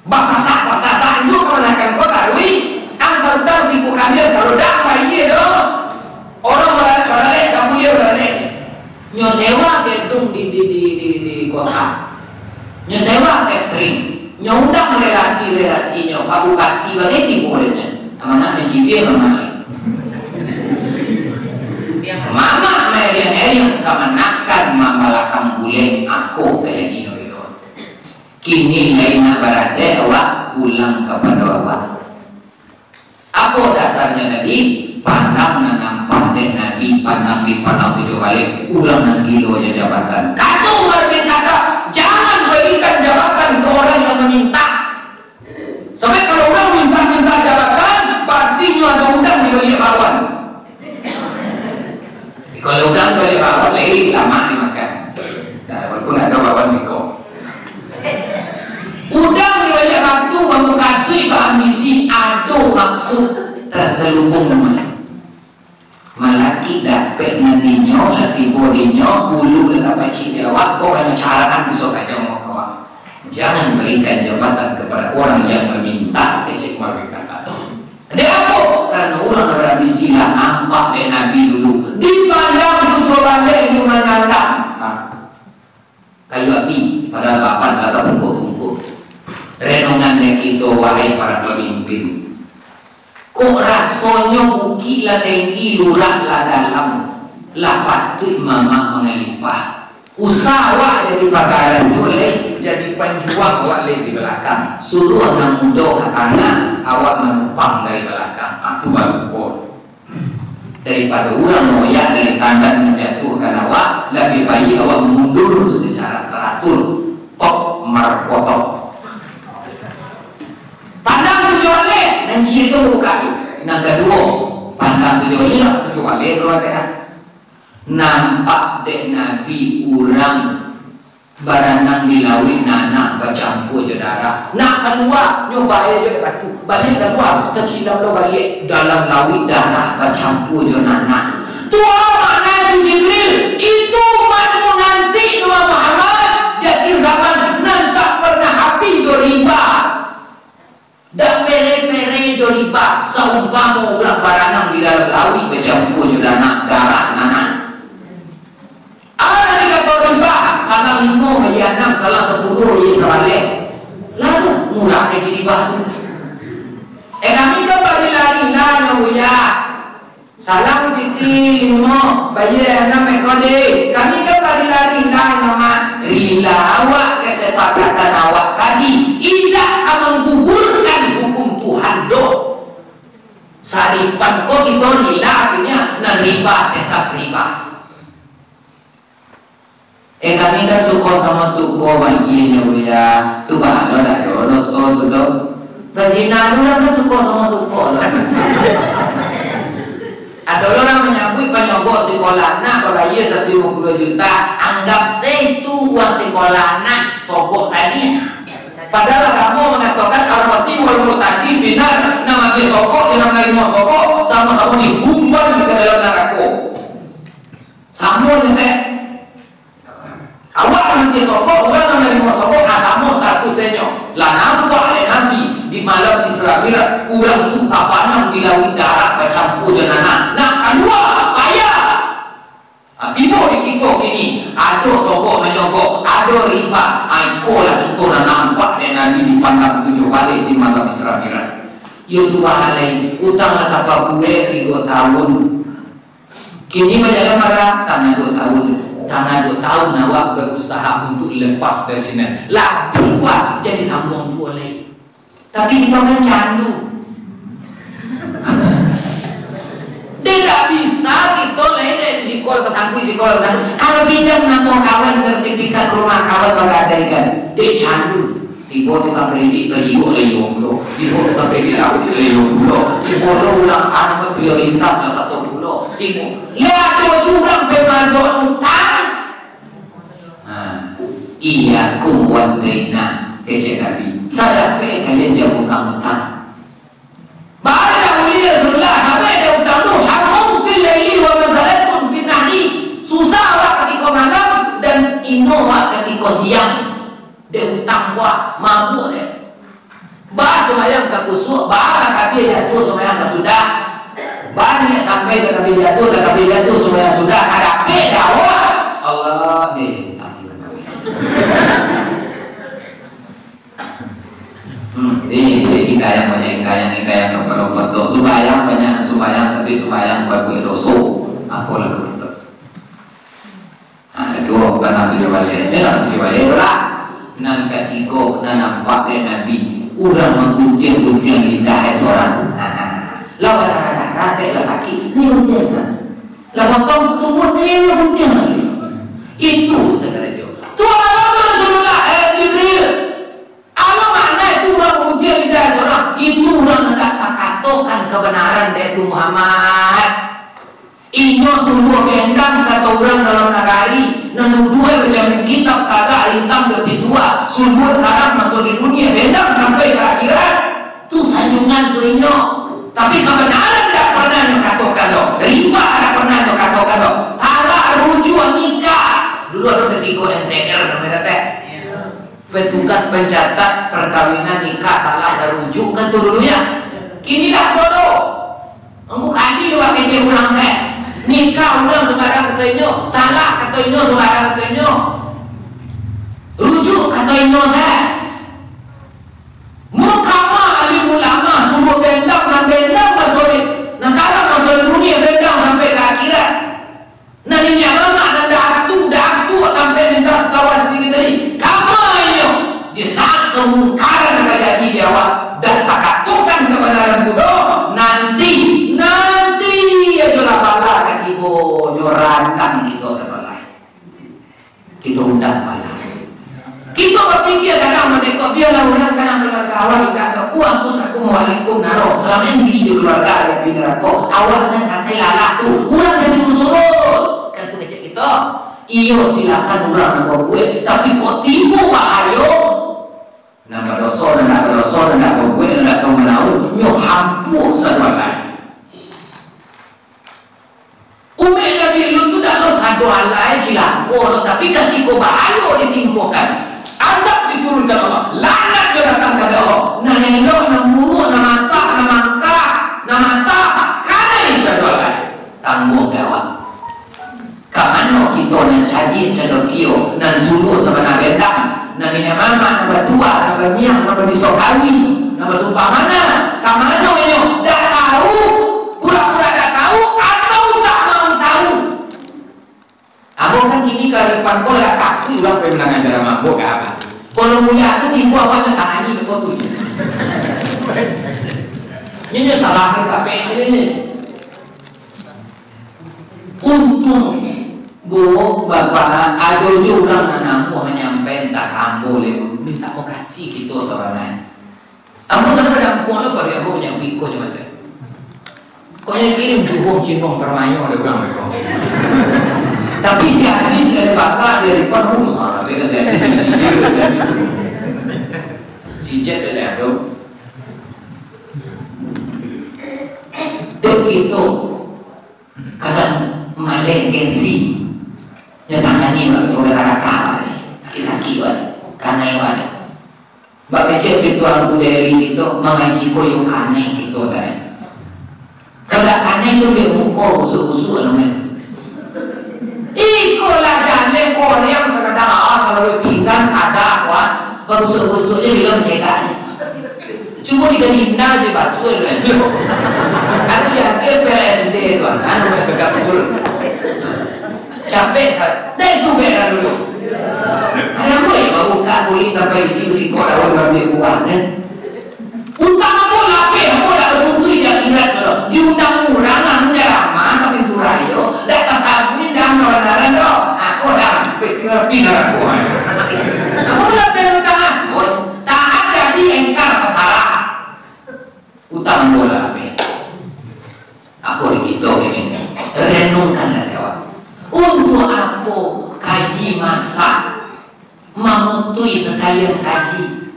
Basasak-basasak inyo kamanakan ko taruih, ang tantang siku kami, kalau dak bayia doh. Urang baralek, baralek, kampung dia baralek. Nyo sewa gedung di, di, di, di, di kota. Nyo sewa catering. Nyo undang relasi-relasinyo, Pak Bupati, bagai tibo dek nyo. Amanah najibia, amanah. Mamak meriang-eriang kamanakan mambalakang bulek, ako kajadi nuriko. Kini lai nak baradaik awak, pulang kapado awak. Apo dasarnyo tadi? Pandang nan nampak dek Nabi, pandang di pandang tujuah baleh, urang nan gilo jo jabatan. Kato Umar bin Khattab, jangan berikan jabatan ke orang yang meminta. Sampai kalau urang minta-minta jabatan, barati inyo ado udang di baliak bakwan. Kalau udang di baliak bakwan, lai lamak dimakan. Nah, walaupun ado bakwan siko. Udang di baliak batu, bamukasuik, baambisi, ado maksud tasalubung. Malakik dapek nan dinyo, lah tibo dinyo, ulu lah tapacik di awak, kok hanyo carakan pisau tajam awak. Jangan berikan jabatan kepada orang yang meminta, kecek Umar bin Khattab. Dek apo? Karano urang nan bisi lah nampak dek Nabi dulu. Di padang tujuah baleh di manandang. Nah. Kayu api, padahal papan lah tabungkuk-bungkuk. Renungan dari kito, wahai para pamimpin. Kok rasonyo bukik lah tenggi, lurah lah dalam, lah patuik mamak mangalipah. Usah awak jadi pagarajo lai, jadi panjuang awak lai di balakang. Suruah nan mudo ka tangah, awak manumpang dari balakang. Ah, tu baru ko. Daripado urang ngoyak dari tandan manjatuah Kan awak, labiah baik awak mundur secara teratur. Top markotok. Pandang tujuah baleh, nan ciek tu buka tu. Nan kaduo, pandang tujuah baleh, tujuah baleh tu ado. Nampak dek Nabi urang baranang di lauik nanah bacampua jo darah. Nak kalua, nyo bae jo dek batu. Baliak kalua, tacilam lo baliak dalam lauik darah bacampua jo nanah. Tu makna tu Jibril, itu manu nanti Nabi Muhammad di akhir zaman nan tak pernah habis jo riba. Dak pere-pere jo riba, saumpamo urang baranang di dalam lauik bacampua jo darah, darah nanah. Apo nan dikato riba? Salang limo bagi anam, salang sapuluah bagi sabaleh. Lah tu, murah ka riba tu. Eh, kami kan bari lari lah, nyo buya. Salang pitih limo, bayia anam eko deh. Kami kan bari lari lah, nyo mah. Rila awak kesepakatan awak tadi, indak ka manggugurkan hukum Tuhan doh. Saripan ko kito rila, artinyo nan riba tetap riba. Eh, kami kan suko samo suko bagian, yo, Buya. Tu baa lo, dak ado doso tu doh. Bazina tu kan suko samo suko lo. Ado lo urang manyabuik panyogok sikolah anak babayia saratus limo puluah juta, anggap se itu uang sikolah anak sogok tadi. Padahal agamo mangatokan al-wasi wal mu'tasi binar, nan maagiah sogok jo nan manarimo sogok samo-samo dihumban ka dalam narako. Samo nyo teh. Awak nan maagiah sogok, urang nan manarimo sogok, ah, samo statusnyo. Lah nampak dek Nabi di malam Isra Mi'raj, urang tu tabanam di lauik darah bacampua jo nanah. Nak kalua, payah. Ah, tibo di kito kini, ado sogok manyogok, ado riba. Ah, ikolah kito nan nampak dek Nabi dipandang tujuah baleh di malam Isra Mi'raj. Iyo tu bahalai, utang lah tapabuek tigo tahun. Kini bajalan bara tangah duo tahun. Tangah duo tahun awak berusaha untuk lepas dari sinan. Labiah kuat jadi sambuang juo lai. Tapi kito kan candu. Dek dak bisa kito lai dek siko tasangkuik, siko tasangkuik. Kalau pinjam namo kawan, sertifikat rumah kawan bagadaikan. Dek candu. Tibo tukang kredit baliak lai iyo pulo. Tibo tukang kredit lauik lai iyo pulo. Tibo lo urang anu prioritas lah sato pulo. Tibo. Lah ado tu urang pemagang utang. Ha. Iyyakum wad-daina, kecek Nabi. Sadapek kalian jo utang-utang. Baa dahulu Rasulullah, sampai dek utang tu, hammun fil laili wa masalatun fin nahari. Susah awak katiko malam, dan ino awak katiko siang. Dek utang ko, mabuak dek. Baa sumbayang ka kusuak, baa lah takbia jatuah sumbayang ka sudah. Baa niaik sampai ka takbia jatuah, ka takbia jatuah sumbayang sudah. Ka dapek dek awak. Allah, dek utang. Hmm, ini, ini hikayat banyak, hikayat, hikayat kapalo koto. Sumbayang banyak, sumbayang, tapi sumbayang babuek doso. Apolah koto. Nah, kaduo, bukan nan tujuah baleh. Ini nan tujuah baleh tu lah. Nan katigo, nan nampak dek Nabi. Urang mangguntiang-guntiang lidah e sorang. Lah badarah-darah, dek lah sakik. Ni guntiang, nah. Lah potong tubuah, ni guntiang lagi. Itu sagalo jo. Tu alah tu Rasulullah, eh, Jibril. Alah, makna itu urang mangguntiang lidah sorang, itu urang indak takatokan kabanaran dek itu Muhammad. Inyo suluah bendang, kato urang dalam nagari, nan duduak macam kitab tagak, rintang jo pituah, suluah tarang maso di dunia, bendang sampai ka akhirat. Tu sanjungan tu inyo. Tapi kabanaran indak parnah inyo katokan doh. Riba indak parnah inyo katokan doh. Talak, rujuak, nikah. Dulu ado katigo M T R namonyo teh. Petugas pencatat perkawinan, nikah, talak, dan rujuk, kan tu dulu, ya? Kini dak ado doh. Angku kali dua kecek urang teh. Nikah urang sumbarang kato inyo, talak kato inyo sumbarang kato inyo. Rujuk kato inyo teh. Mukamah alim ulama, suluah bendang, nan bendang maso di, nan talak maso di dunia, bendang sampai ka akhirat. Nan niniak mamak, nan datu, datu sampai minta satawa sandiri tadi. Kama inyo, di saat kamungkaran nan tajadi di awak, dan takatokan kabanaran tu doh, nanti, nanti ajo lah bala ka tibo, nyo randang kito sabananyo. Pikir kadang merdeka, biarlah urang kadang keluarga awak indak ada kuat, anfusakum wa ahlikum naro. Salamo diri jo keluarga awak di narako, awak sansai lalah tu, urang jadi urus-urus. Kan tu kecek kito. Iyo, silakan urang nak babuek, tapi kok tibo bahayo, nan badoso, nan ndak badoso, nan ndak babuek, nan ndak tau manau, nyo hampua sabuah lai. Umaik Nabi Lut tu dak lo sado alai cilako lo, tapi katiko bahayo ditimpokan, azab diturunkan Allah, laknat jo datang dari Allah, nan elok, nan buruak, nan masak, nan mangkak, nan matah, kanai sado alai. Tangguang dek awak. Ka mano kito nan cadiak candokio, nan suluah sabana rendang, nan indak mamak, nan batuah, nan bamiang, nan babiso kawi, nan basumpah manah? Ka mano inyo? Dak tahu, pura-pura dak tahu, atau tak mau tahu? Ambo kan kini ka depan ko lah takuik urang pai mandanga ceramah ambo ka apa. Kalau mulia tu timbo awak tu tanganyo ko tu. Inyo salah ka apa ni? Untuang, Bu, Bapak, ado juo urang nan ambo manyampai, antah ka ambo leh, mintak mokasi kito sabananyo. Ambo sampai dampung lo, pado ambo manyabuik ko jo mato. Kok nyo kirim juhung cingong parmayo dek urang ko. Tapi si hadis sudah dibakar, dia lipat, oh, salah, saya kan jadi isi dia, saya di sini. Si Jet dah lihat tu. Dek itu, kadang maleh gengsi. Nyo tangani bak kito kata-kata, sakik-sakik bak, kanai bak. Bak kecek kito Angku Deri kito, mangaji ko yo kanai kito tadi. Kalau dak kanai tu, dia muko usuk-usuk namanya. Iko lah jaleh koreang sakadar, ah, salalu pinggan kada kuat, bagusuk-gusuk je bilang cegak je. Cubo digalinda je basuah tu. Atau diambil P L S D tu, anu, pegang usul. Capek sa-, dah itu baiklah dulu. Ada apa yang babuka kulit tanpa isi, singkok daun ambil buah, kan? Utang ambo lapeh, ambo dak batuntui di akhirat, sudah. Diundang urang, anu, ceramah ka pintu rayo, dak tasabuik dah, anu, anu, anu, anu. Aku dah, ngerti dah aku. Ambo lapeh utang, bos. Taat jadi engkar masalah. Utang ambo lapeh. Apo di kito ini? Renungkanlah, kawan. Untuak apo kaji masak, mamutui sakalian kaji?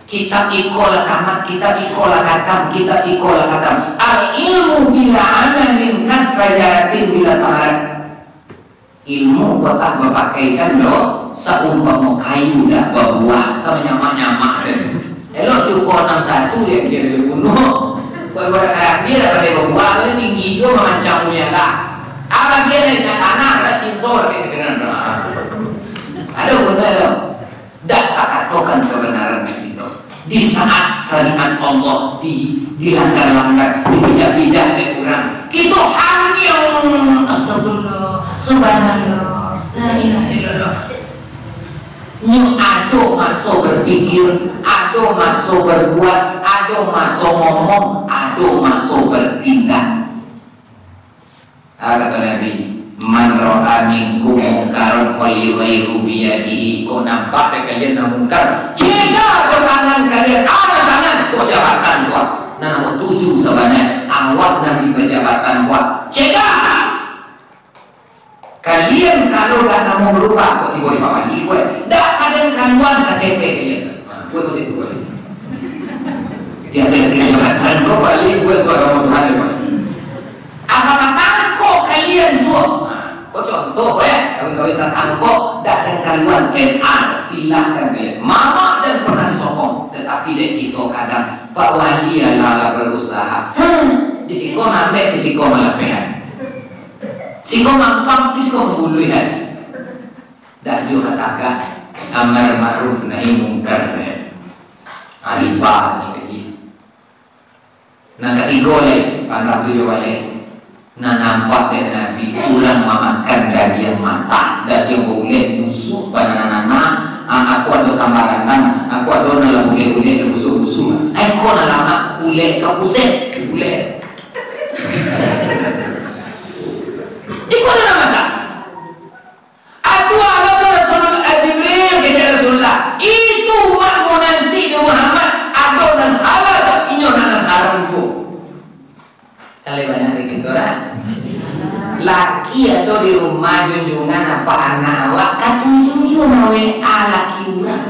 Kitab iko lah tamat, kitab iko lah katam, kitab iko lah katam. Al ilmu bila amalin kas sajaratin bila samarat. Ilmu kok tak bapakaikan doh, saumpamo kayu dak babuah, atau nyamak-nyamak sajo. Elok cuko anam satu dia, dia boleh bunuh. Kok ibarat karambia dak pandai babuah, tu tinggi juo mamancang bunyi lah. Ah, bagian dari tanah, dak sinsor, dia sinan. Ada guna tu. Dak takatokan kabanaran nan kito. Di saat syariat Allah di, dilanggar-langgar, dipijak-pijak dek urang, kito hanyang, astagfirullah, subhanallah, la ilaha illallah. Nyo ado maso bapikir, ado maso babuek, ado maso ngomong, ado maso batindak. Ah, kato Nabi, "Man ra'a minkum munkaran falyughayyirhu biyadihi." Kok nampak dek kalian nan mungkar, cegak jo tangan kalian. Ah, tangan, kok jabatan ko. Nan nomor tujuh sabananyo, awak nan di pajabatan ko. Cegak! Kalian kalau dah namo barubah, kok tibo di pamali ko, dak padan kaluan K T P kalian. Ah, buek, buek, buek. Di ateh jabatan ko baliak buek tu agamo Tuhan, yo. Asa tatangkok kalian suok. Nah, ko contoh, eh, kawin-kawin tatangkok, dak den kaluan N A, silakan kalian. Mamak jan pernah disokong, tetapi dek kito kadang, Pak Wali alah lah berusaha. Hmm, di siko mambek, di siko malapehan. Siko mampang, di siko mambuluihan. Dak juo katakan, amar ma'ruf nahi mungkar, eh. Ah, riba ni kaji. Nan katigo lai, pandang tu jo lai. Nan nampak dek Nabi, urang mamakan dagiang matah, dagiang baulek, busuk, banana-nana, ah, aku ado sambarangan, aku ado nan lah bulek-bulek, lah busuk-busuk. Ai ko nan lamak, bulek ka pusek, bulek. Iko nan masak. Atu Allah tu Rasulullah, eh, Jibril, kecek Rasulullah. Di rumah junjungan, apak anak awak katuju juo ma-W A laki urang.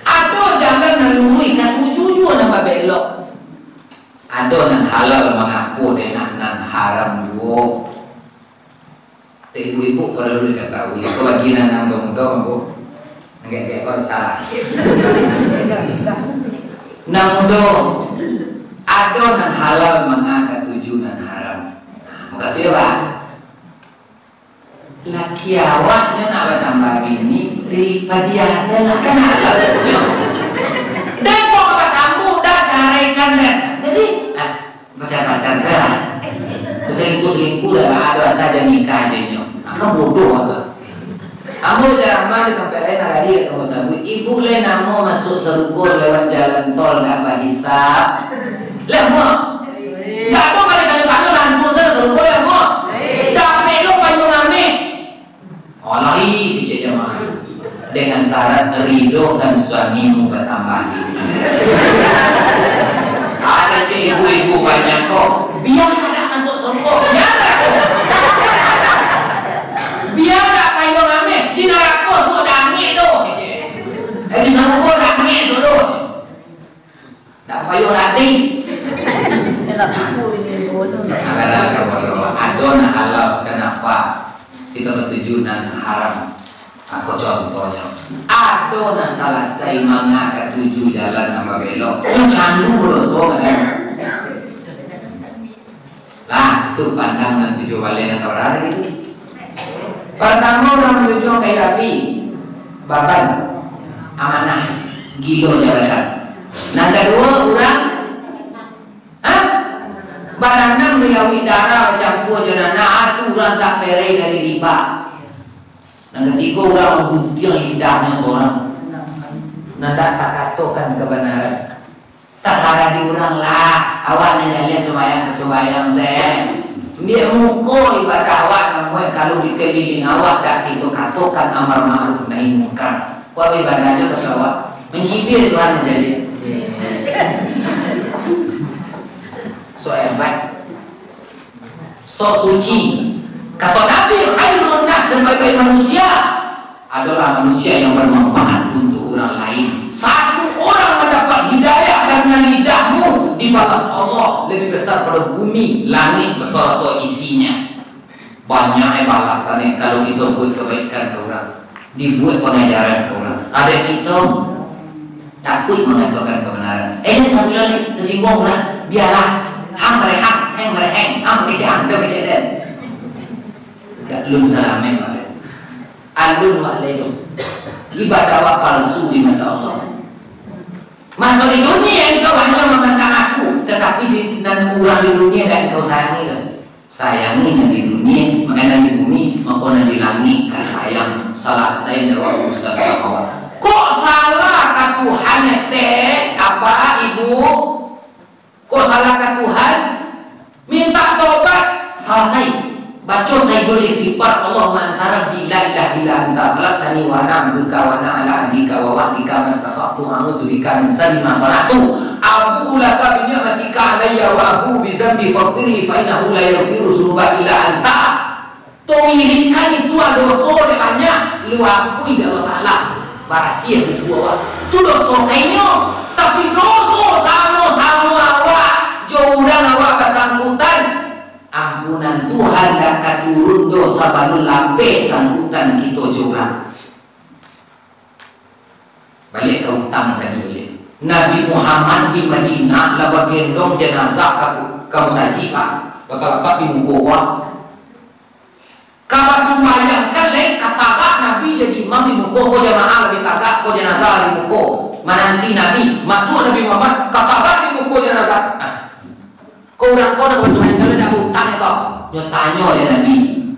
Ado jalan nan luruih, katuju juo nan babelok. Ado nan halal mangapo dek nan haram juo. Ibu-ibu paralu dikatahui, ko bagi nan, nan mudo-mudo, Bu. Nan gaek-gaek ko salah. Nan mudo, ado nan halal manga katuju nan haram. Nah, makasih, Pak. Laki awak nyo nak batambah bini, ri padiah sajo lah, kan halal nyo. Dan kok batamu, dah caraikan, kan. Jadi, ah, Pacar-pacar sajo lah. Basalingkuh-salingkuh lah, ado asa jan nikah jo inyo. Angkan bodoh tu. Ambo caramah di tampek lain, hari ka ambo sabuik, ibu lai namo masuak sarugo lewat jalan tol dak bahisab. Lah, mo? Dak ado kali-kali tanya langsung sajo sarugo, lah, mo? Dak perlu panjang ameh. Oloi, kecek jamaah, dengan syarat ridokan suamimu batambah bini. Ado kecek ibu-ibu banyak ko, biar dak masuak sarugo, biar dak. Biar dak payuang ameh, di narako suok dangik tu, kecek. Eh, di sarugo dangik tu. Dak payuang ati. Ado nan halal, kenapa kito katuju nan haram? Apo contohnyo? Ado nan salasai manga katuju jalan nan babelok, nyo candu badoso, kan? Lah, tu pandang nan tujuah baleh nan ka bara tadi tu. Partamo, urang manjunjuang kayu api, baban, amanah, gilo jabatan. Nan kaduo, urang, ha? Baranang di lauik darah bacampua jo nanah, tu urang tak pereh dari riba. Nan katigo, urang mangguntiang lidahnyo sorang, nan dak takatokan kabanaran. Tasarah di urang lah, awak nan jaleh sumbayang ka sumbayang se. Ambiak muko ibadah awak namuah, kalau di kaliliang awak dak kito katokan amar ma'ruf nahi mungkar. Awak baibadah jo kato awak, mancibir Tuhan nan jaleh. So hebat. Sok suci. Kato Nabi, "Khairun nas, sebaik-baik manusia, adalah manusia yang bermanfaat untuk urang lain." Satu orang mandapat hidayah karena lidahmu, dibalas Allah lebih besar pada bumi, langit, beserta isinya. Banyak, eh, balasan, eh, kalau kito buek kebaikan ka urang. Dibuek pangajaran ka urang. Ado kito takuik mangatokan kabanaran. Eh, jan sampai lah, tersinggung lah. Biarlah. Hang barehang, hang barehang, hang bakecek, hang dak bakecek den. Dak lun salamaik, Pak. Alun, Pak, lai tu. Ibadah awak palsu di mata Allah. Masuk di dunia, engkau hanya memandang aku, tetapi di, nan urang di dunia dak engkau sayangi tu. Sayangi nan di dunia, mako nan di bumi, mako nan di langik ka sayang. Salasai jawab urusan sahabat. Kok salah ka Tuhan, teh, Apak, Ibu? Kok salah ka Tuhan? Minta tobat, salasai. Baco Sayyidul Istighfar, "Allahumma anta rabbi la ilaha illa anta khalaqtani wa ana abduka wa ana ala ahdika wa wa'dika mastata'tu, a'udzu bika min syarri ma shana'tu, abu'u laka bi ni'matika alayya wa abu'u bi dzanbi faghfirli fa innahu la yaghfiru dzunuba illa anta." Towirikan itu doso dek banyak, lu akui dek Allah Ta'ala, barasiah buku awak. Tu doso ka inyo, tapi doso samo-samo awak jo urang awak basangkutan. Ampunan Tuhan dak ka turun doh sabalun lapeh sangkutan kito jo urang. Baliak ka utang tadi baliak. Nabi Muhammad di Madinah lah bagendong janazah ka, ka musajik, Pak. Bakalapak di muko urang. Ka basumbayangkan lai, ka tagak Nabi jadi imam di muko, ko jamaah lah di tagak, ko janazah lah di muko. Mananti Nabi, masuak Nabi Muhammad, ka tagak di muko janazah. Nah. Ko urang ko nan basumbayang, kalau dak bautang ko? Nyo tanyo dek Nabi,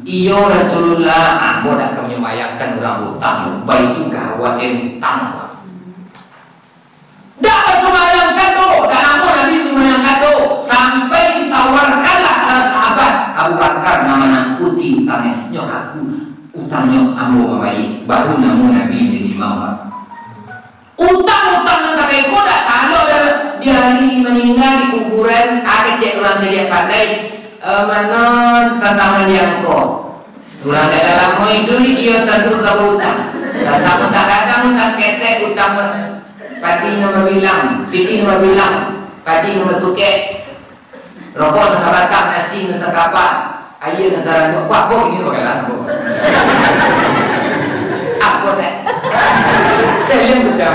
"Iyo Rasulullah, ambo dak ka manyumbayangkan urang bautang, baitu gawat den utang." Dak basumbayangkan doh, dak lamo Nabi sumbayangkan doh, sampai ditawarkanlah salah sahabat Abu Bakar nan manangkuti utangnyo, "Nyo kaku utangnyo ambo mambayia," baru namo Nabi jadi imam, Pak. Utang-utang nan katai ko dak talok doh. Ari maningga di kuburan, a kecek urang cadiak pandai, eh, mano tantang mandiang ko. Urang dak lamo iduik, iyo tantu ka utang. Tantang utang gadang, utang ketek, utang padi nan babilang, pitih nan babilang, padi nan basukek. Rokok nan sabatang, nasi nan sakapa, aia nan saranduak. Wah, boh, ini pakai lampu. Apo teh? Teh, iyo, bukan.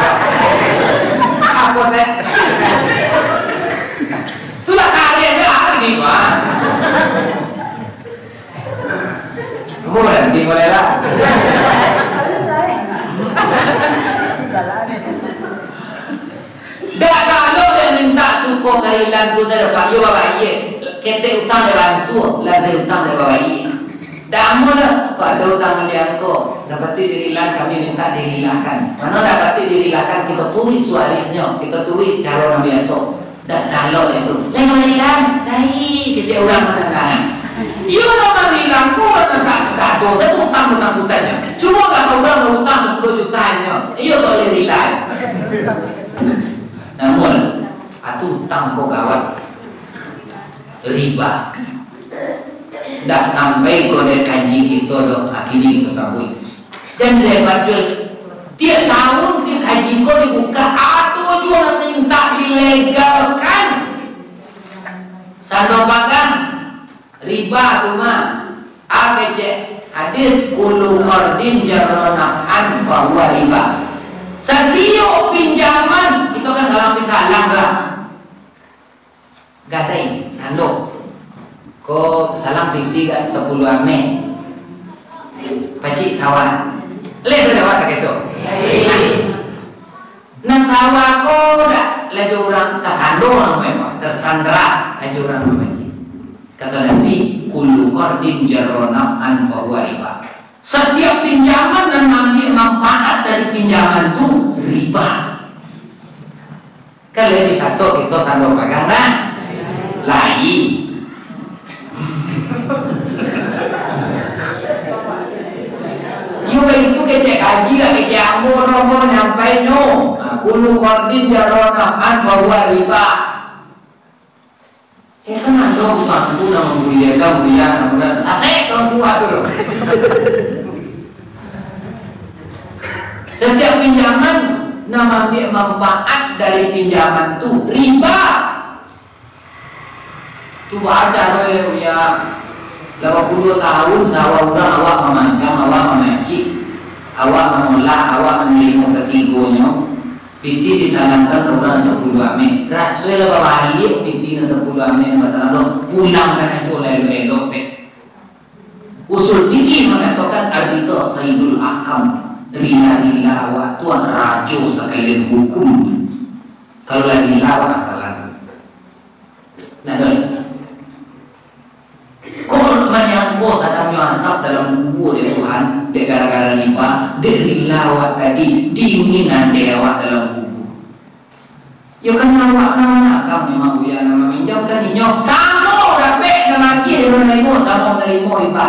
Apo teh? Itulah kalian lah, ini, wah. Mulai, dimulailah. Dak, kalau dek mintak suko ka rilan tu sajo, Pak, iyo babayia. Ketek utang dek bansua, lansai utang dek babayia. Dak amuah doh, Pak, ado utang mandiang ko, nan patuik dirilan kami mintak dirilahkan. Mano dak patuik dirilahkan, kito turuik suarisnyo, kito turuik caro nan biaso. Dak talok itu. Lai marilang, lai, kecek urang manangan. Iyo, urang marilang ko, urang nan dak, dak ado sajo utang basangkutannyo. Cubo lah urang utang sapuluah juta nyo. Iyo, kok lai rilang. Namun, atu utang ko gawat. Riba. Dak sampai ko dek kaji kito doh, kini kito sabuik. Jan dek batua, tiap tahun di kaji ko dibuka, ado juo nan mintak dilegalkan. Sando pagang, riba tu mah. A kecek hadis, "Kullu qardin jarra naf'an fahuwa riba." Satiok pinjaman, kito kan salam pisalam lah. Gadai, sando. Ko salang pitih ka sapuluah ameh. Pacik sawah. Leh tu lewat ka keto. Nan sawah ko dak lajo urang tasando, memang tersandra ajo urang tu, pacik. Kato Nabi, "Kullu qardin jarra naf'an fahuwa riba." Satiap pinjaman nan maambiak manfaat dari pinjaman tu, riba. Kan lai pisato kito sando pagang, nah? Lai. Iyo, baitu kecek kaji lah, kecek ambo, no, ambo nyampai nyo. Nah, kullu qardin jarra naf'an fahuwa riba. Eh, kan ado utang tu nan mambuliakan, bulian, nan mudah sasek, kawan kuat tu doh. Satiap pinjaman, nan maambiak manfaat dari pinjaman tu, riba. Tu baa caro, yo, Buya? Lapan puluah tahun sawah urang awak mamagang, awak mamacik, awak mangolah, awak manarimo katigonyo. Pitih disalangkan ka urang sapuluah ameh. Raso lah babaliak pitih nan sapuluah ameh nan basalang tu, pulangkan ajo lah elok-elok teh. Usul fikih mangatokan, ar-ridha saidul akam, rila-rila awak tu rajo sakalian hukum. Kalau lah rila awak salah. Nah, dah. Kok manyangko sadang nyo asap dalam kubua dek Tuhan, dek gara-gara riba, dek rila awak tadi, dingin ati awak dalam kubua. Yo kan awak nan managang, memang Buya nan maminjamkan inyo, samo dapek nan maagiah jo nan manarimo, samo manarimo riba.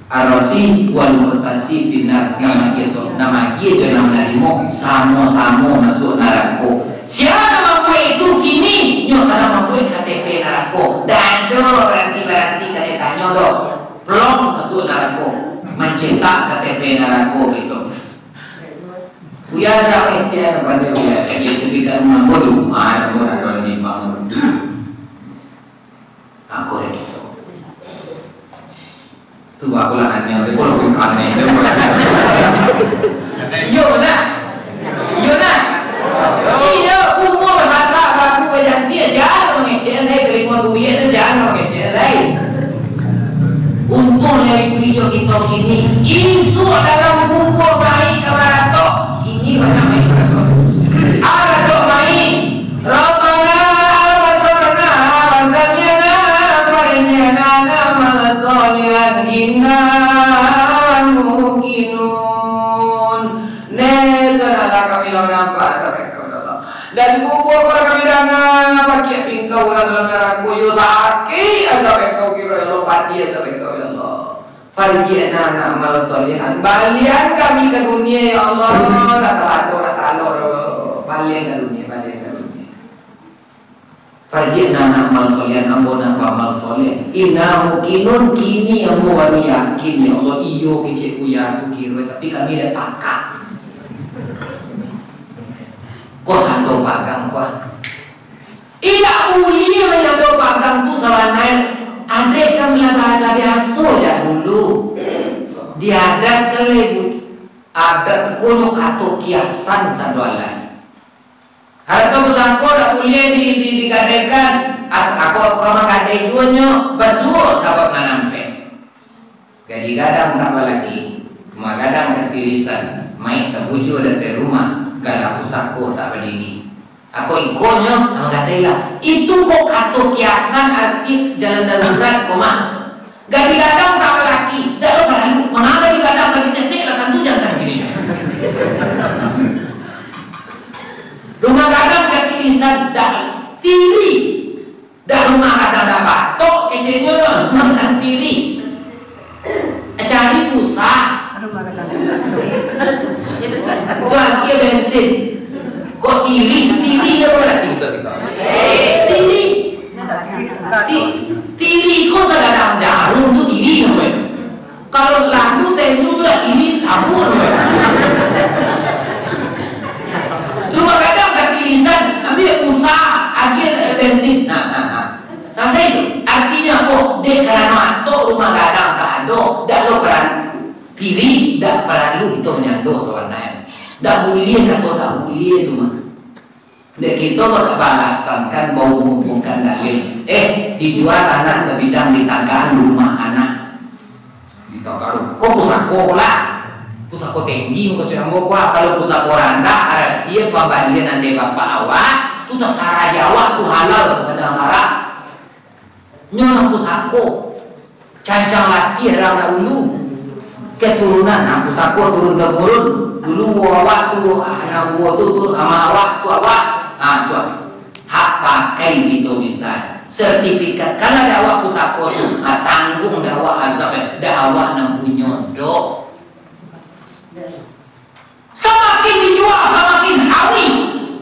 Ar-rasi wal mu'tasi finnar, nan maagiah so-, nan maagiah jo nan manarimo, samo-samo masuak narako. Sia nan mambuek itu kini, nyo sadang mambuek K T P narako. Dak ado baranti-baranti kanai tanyo doh. Plong masuak narako. Mancetak K T P narako gitu. Buya dah kecil, pandai Buya. Jadi, sekitar rumah bodoh. Ah, bodoh, bodoh ni bangun. Aku dek itu. Tu bakulah hanya, saya pun lebih kanai, saya pun. Yo, nah. Yo, nah. Iyo, umua basasak, baku bajantiak, sia nan mangecek, lai, tarimo duit tu, sia nan mangecek, lai. Untuang dari video kita kini, isuak dalam kubua mai ka baratok, kini banyak mai ka baratok. Aratok mai, Rabbana absarna wa sami'na farji'na na'mal shalihan inna muqinun. Neh, kenanlah kami lah nampak sampai kau, ya Allah. Dari kubua kami danga, pakiak pingkau urang dalam narako, yo sakik asa engkau kiro, ya Allah, padiah asa engkau, ya Allah. Farji'na na'mal shalihan. Balian kami ka dunia, ya Allah. Dak talado, dak talado. Baliak ka dunia, baliak ka dunia. Parjiak nan amal solehan, ambo nak baamal soleh. Inna mukinun, kini ambo baru yakin, ya Allah, iyo kecek Buya tu kiro, tapi kami dak pakat. Ko sando pagang, ko. Indak buliah manyando pagang tu sabananyo, adek kan lah, lah biaso jak dulu. Di adat kan lai, adat ko nyo kato kiasan sando alai. Harato pusako dak buliah di, di, digadaikan, as-, ako ka magadai juo nyo basuo sabab nan ampek. Gadih gadang tak balaki, rumah gadang katirisan, maik tabujua datai rumah, gadang pusako tak badiri. Ako ikonyo, nan gadai lah. Itu kok kato kiasan arti jalan darurat ko mah. Gadih gadang tak balaki, dak lo paralu. Manga gadih gadang gadih cetek lah tantu jantan kini. Rumah gadang katirisan dak tiri. Dak rumah gadang dak batok, keceknyo tu rumah gadang tiri. Cari pusah. Rumah gadang. Tu agie bensin. Kok tiri? Tiri je berarti. Tiri. Ti-, tiri ko sagadang jarum tu tiri namonyo. Kalau landu tenyu tu lah tiri tabur. Rumah gadang katirisan, ambiak pusah, agie bensin. Nah, nah, nah. Salasai tu. Artinyo apo? Dek karano atok rumah gadang tak ado, dak lo paran tiri, dak paralu kito manyando sabananyo. Dak buliah kato dak buliah tu mah. Dek kito ko tak baalasan kan, bau mangumpulkan dalil. Eh, dijua tanah sabidang di Tagaan rumah anak. Di Tagaan. Ko pusako lah. Pusako tinggi mukasuik ambo ko. Kalau pusako randah, arati pambalian nan dek bapak awak, tu tasarah di awak, tu halal sabananyo sara. Nyo nan pusako. Cancang latiah urang dahulu. Keturunan, nah, pusako turun temurun. Dulu uwo awak tu, anak uwo tu, tu, ama awak tu awak. Ha, tu. Hak pakai kito bisa. Sertifikat. Kan lah dek awak pusako tu. Ha, tangguang dek awak azab, eh. Dek awak nan punyo doh. Samakin dijua, samakin hawi.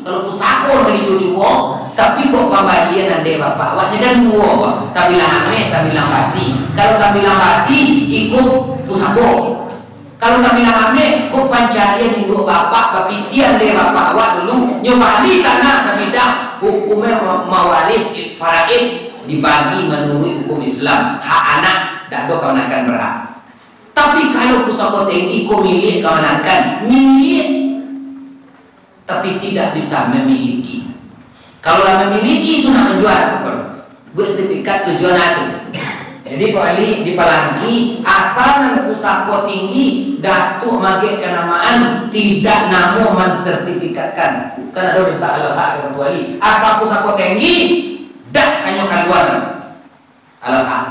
Kalau pusako nan dicubo-cubo, tapi kok pambalian nan dek bapak awak, nyo kan duo, Pak. Tambilang ameh, tambilang basi. Kalau tambilang basi, iko pusako. Kalau tambilang ameh, kok pancarian induak bapak, bapitian dek bapak awak dulu, nyo bali tanah sabidang, hukumnyo ma-, mawaris faraid, dibagi manuruik hukum Islam, hak anak, dak ado kamanakan berhak. Tapi kalau pusako tinggi ko miliak kamanakan, miliak, tapi tidak bisa memiliki. Kalau lah memiliki, itu nak manjua, buek sertifikat tujuan ado. Jadi, Pak Ali, di Palangki, asal nan pusako tinggi, Datuak Magek kanamaan, tidak namo mensertifikatkan. Kan ado minta alasan ka Pak Ali. Asal pusako tinggi, dak kanyo kalua. Alasan.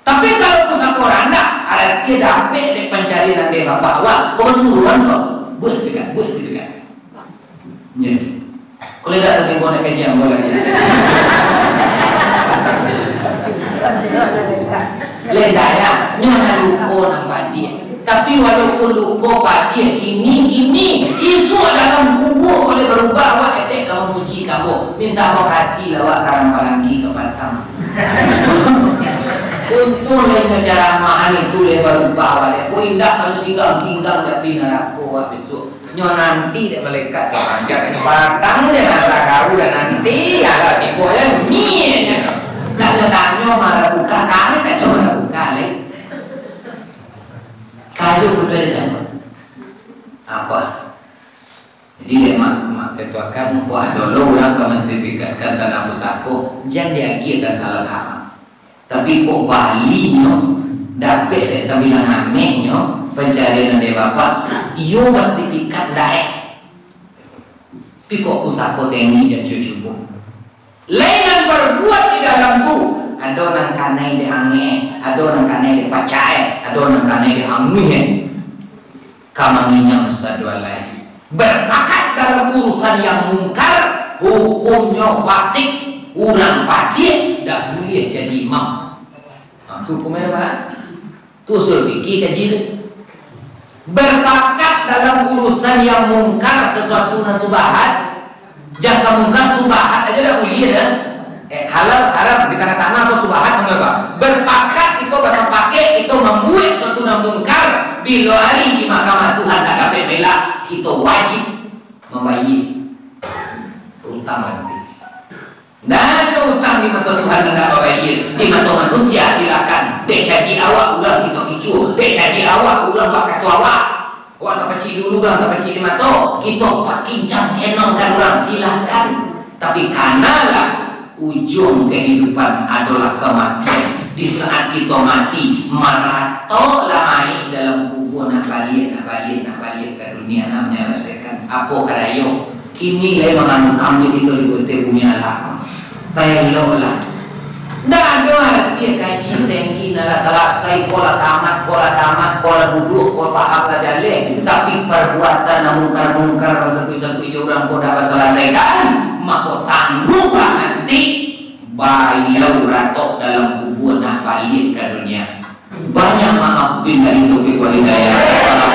Tapi kalau pusako randah, arati dapek dek pancarian nan dek bapak awak, ko basuruan ko, buek sertifikat, buek sertifikat. Ya. Kalau tidak, saya buat kajian, boleh. Lendaya, nyo nak luko nan padiah. Tapi walaupun luko padiah kini-kini, isuak dalam kubua boleh barubah, awak etek ka mamuji ka ambo, minta makasih lah awak ka Ramalangki ka Batam. Untuang lai nyo caramahan itu lai barubah awak dek. Ko indak, kalau singgang-singgang di api narako awak bisuak. Nyo nanti dek malaikat tu panjang. Batang je nasa kau dah nanti, alah tibo je, nyi je. Nak nyo tanyo marah buka, kami tanyo marah buka lai. Kayu kudo di dalam. Apa? Jadi, dek mak, mak ketuakan, wah, dulu urang ka mensertifikatkan tanah pusako, jan diagiahkan tanah sama. Tapi kok balinyo, dapek dek tambilang amehnyo, pancarian dek bapak, iyo basertifikat ndak, eh? Tapi kok pusako tinggi jan cubo-cubo. Lai nan barbuat di dalam tu, ado nan kanai dek angek, ado nan kanai dek pacak, ado nan kanai dek anguih, ka manginyam sadualai. Barpakat dalam urusan yang mungkar, hukumnyo fasik, urang fasiak, dak buliah jadi imam. Ha, tu hukumnyo, Pak. Tu usul fikih kaji tu. Berpakat dalam urusan yang mungkar, sesuatu nan subahat, jangka mungkar subahat aja dah buliah dah. Eh, halal, haram, di tanah-tanah atau subahat, mangapa? Berpakat, kita basapakek, kita mambuek suatu nan mungkar, bilo ari di mahkamah Tuhan tak dapek bela, kita wajib mambayia utang nanti. Ndak ado utang di mato Tuhan nan ndak babayia, di mato manusia silakan. Dek caji awak urang kito kicuah, dek caji awak urang bakato awak. Awak tapacik dulu urang, tapacik di mato, kito pakincang kenongkan urang, silakan. Tapi kanalah, ujuang kahidupan adolah kamatian. Di saat kito mati, maratok lah mayik dalam kubua, nak baliak, nak baliak, nak baliak ka dunia, nak manyalasaikan apo ka dayo. Kini lai manganukam jo kito di kuteh bumi alam. Paeloklah. Ndak ado arati kaji tenggi nan lah salasai, ko lah tamat, ko lah tamat, ko lah duduak, ko paham lah jaleh. Tapi parbuatan nan mungkar-mungkar, basatu-satu jo urang ko ndak basalasaikan, mako tangguanglah nanti bailau ratok dalam kubua nak baliak ka dunia. Banyak maaf, billahi taufiq wal hidayah.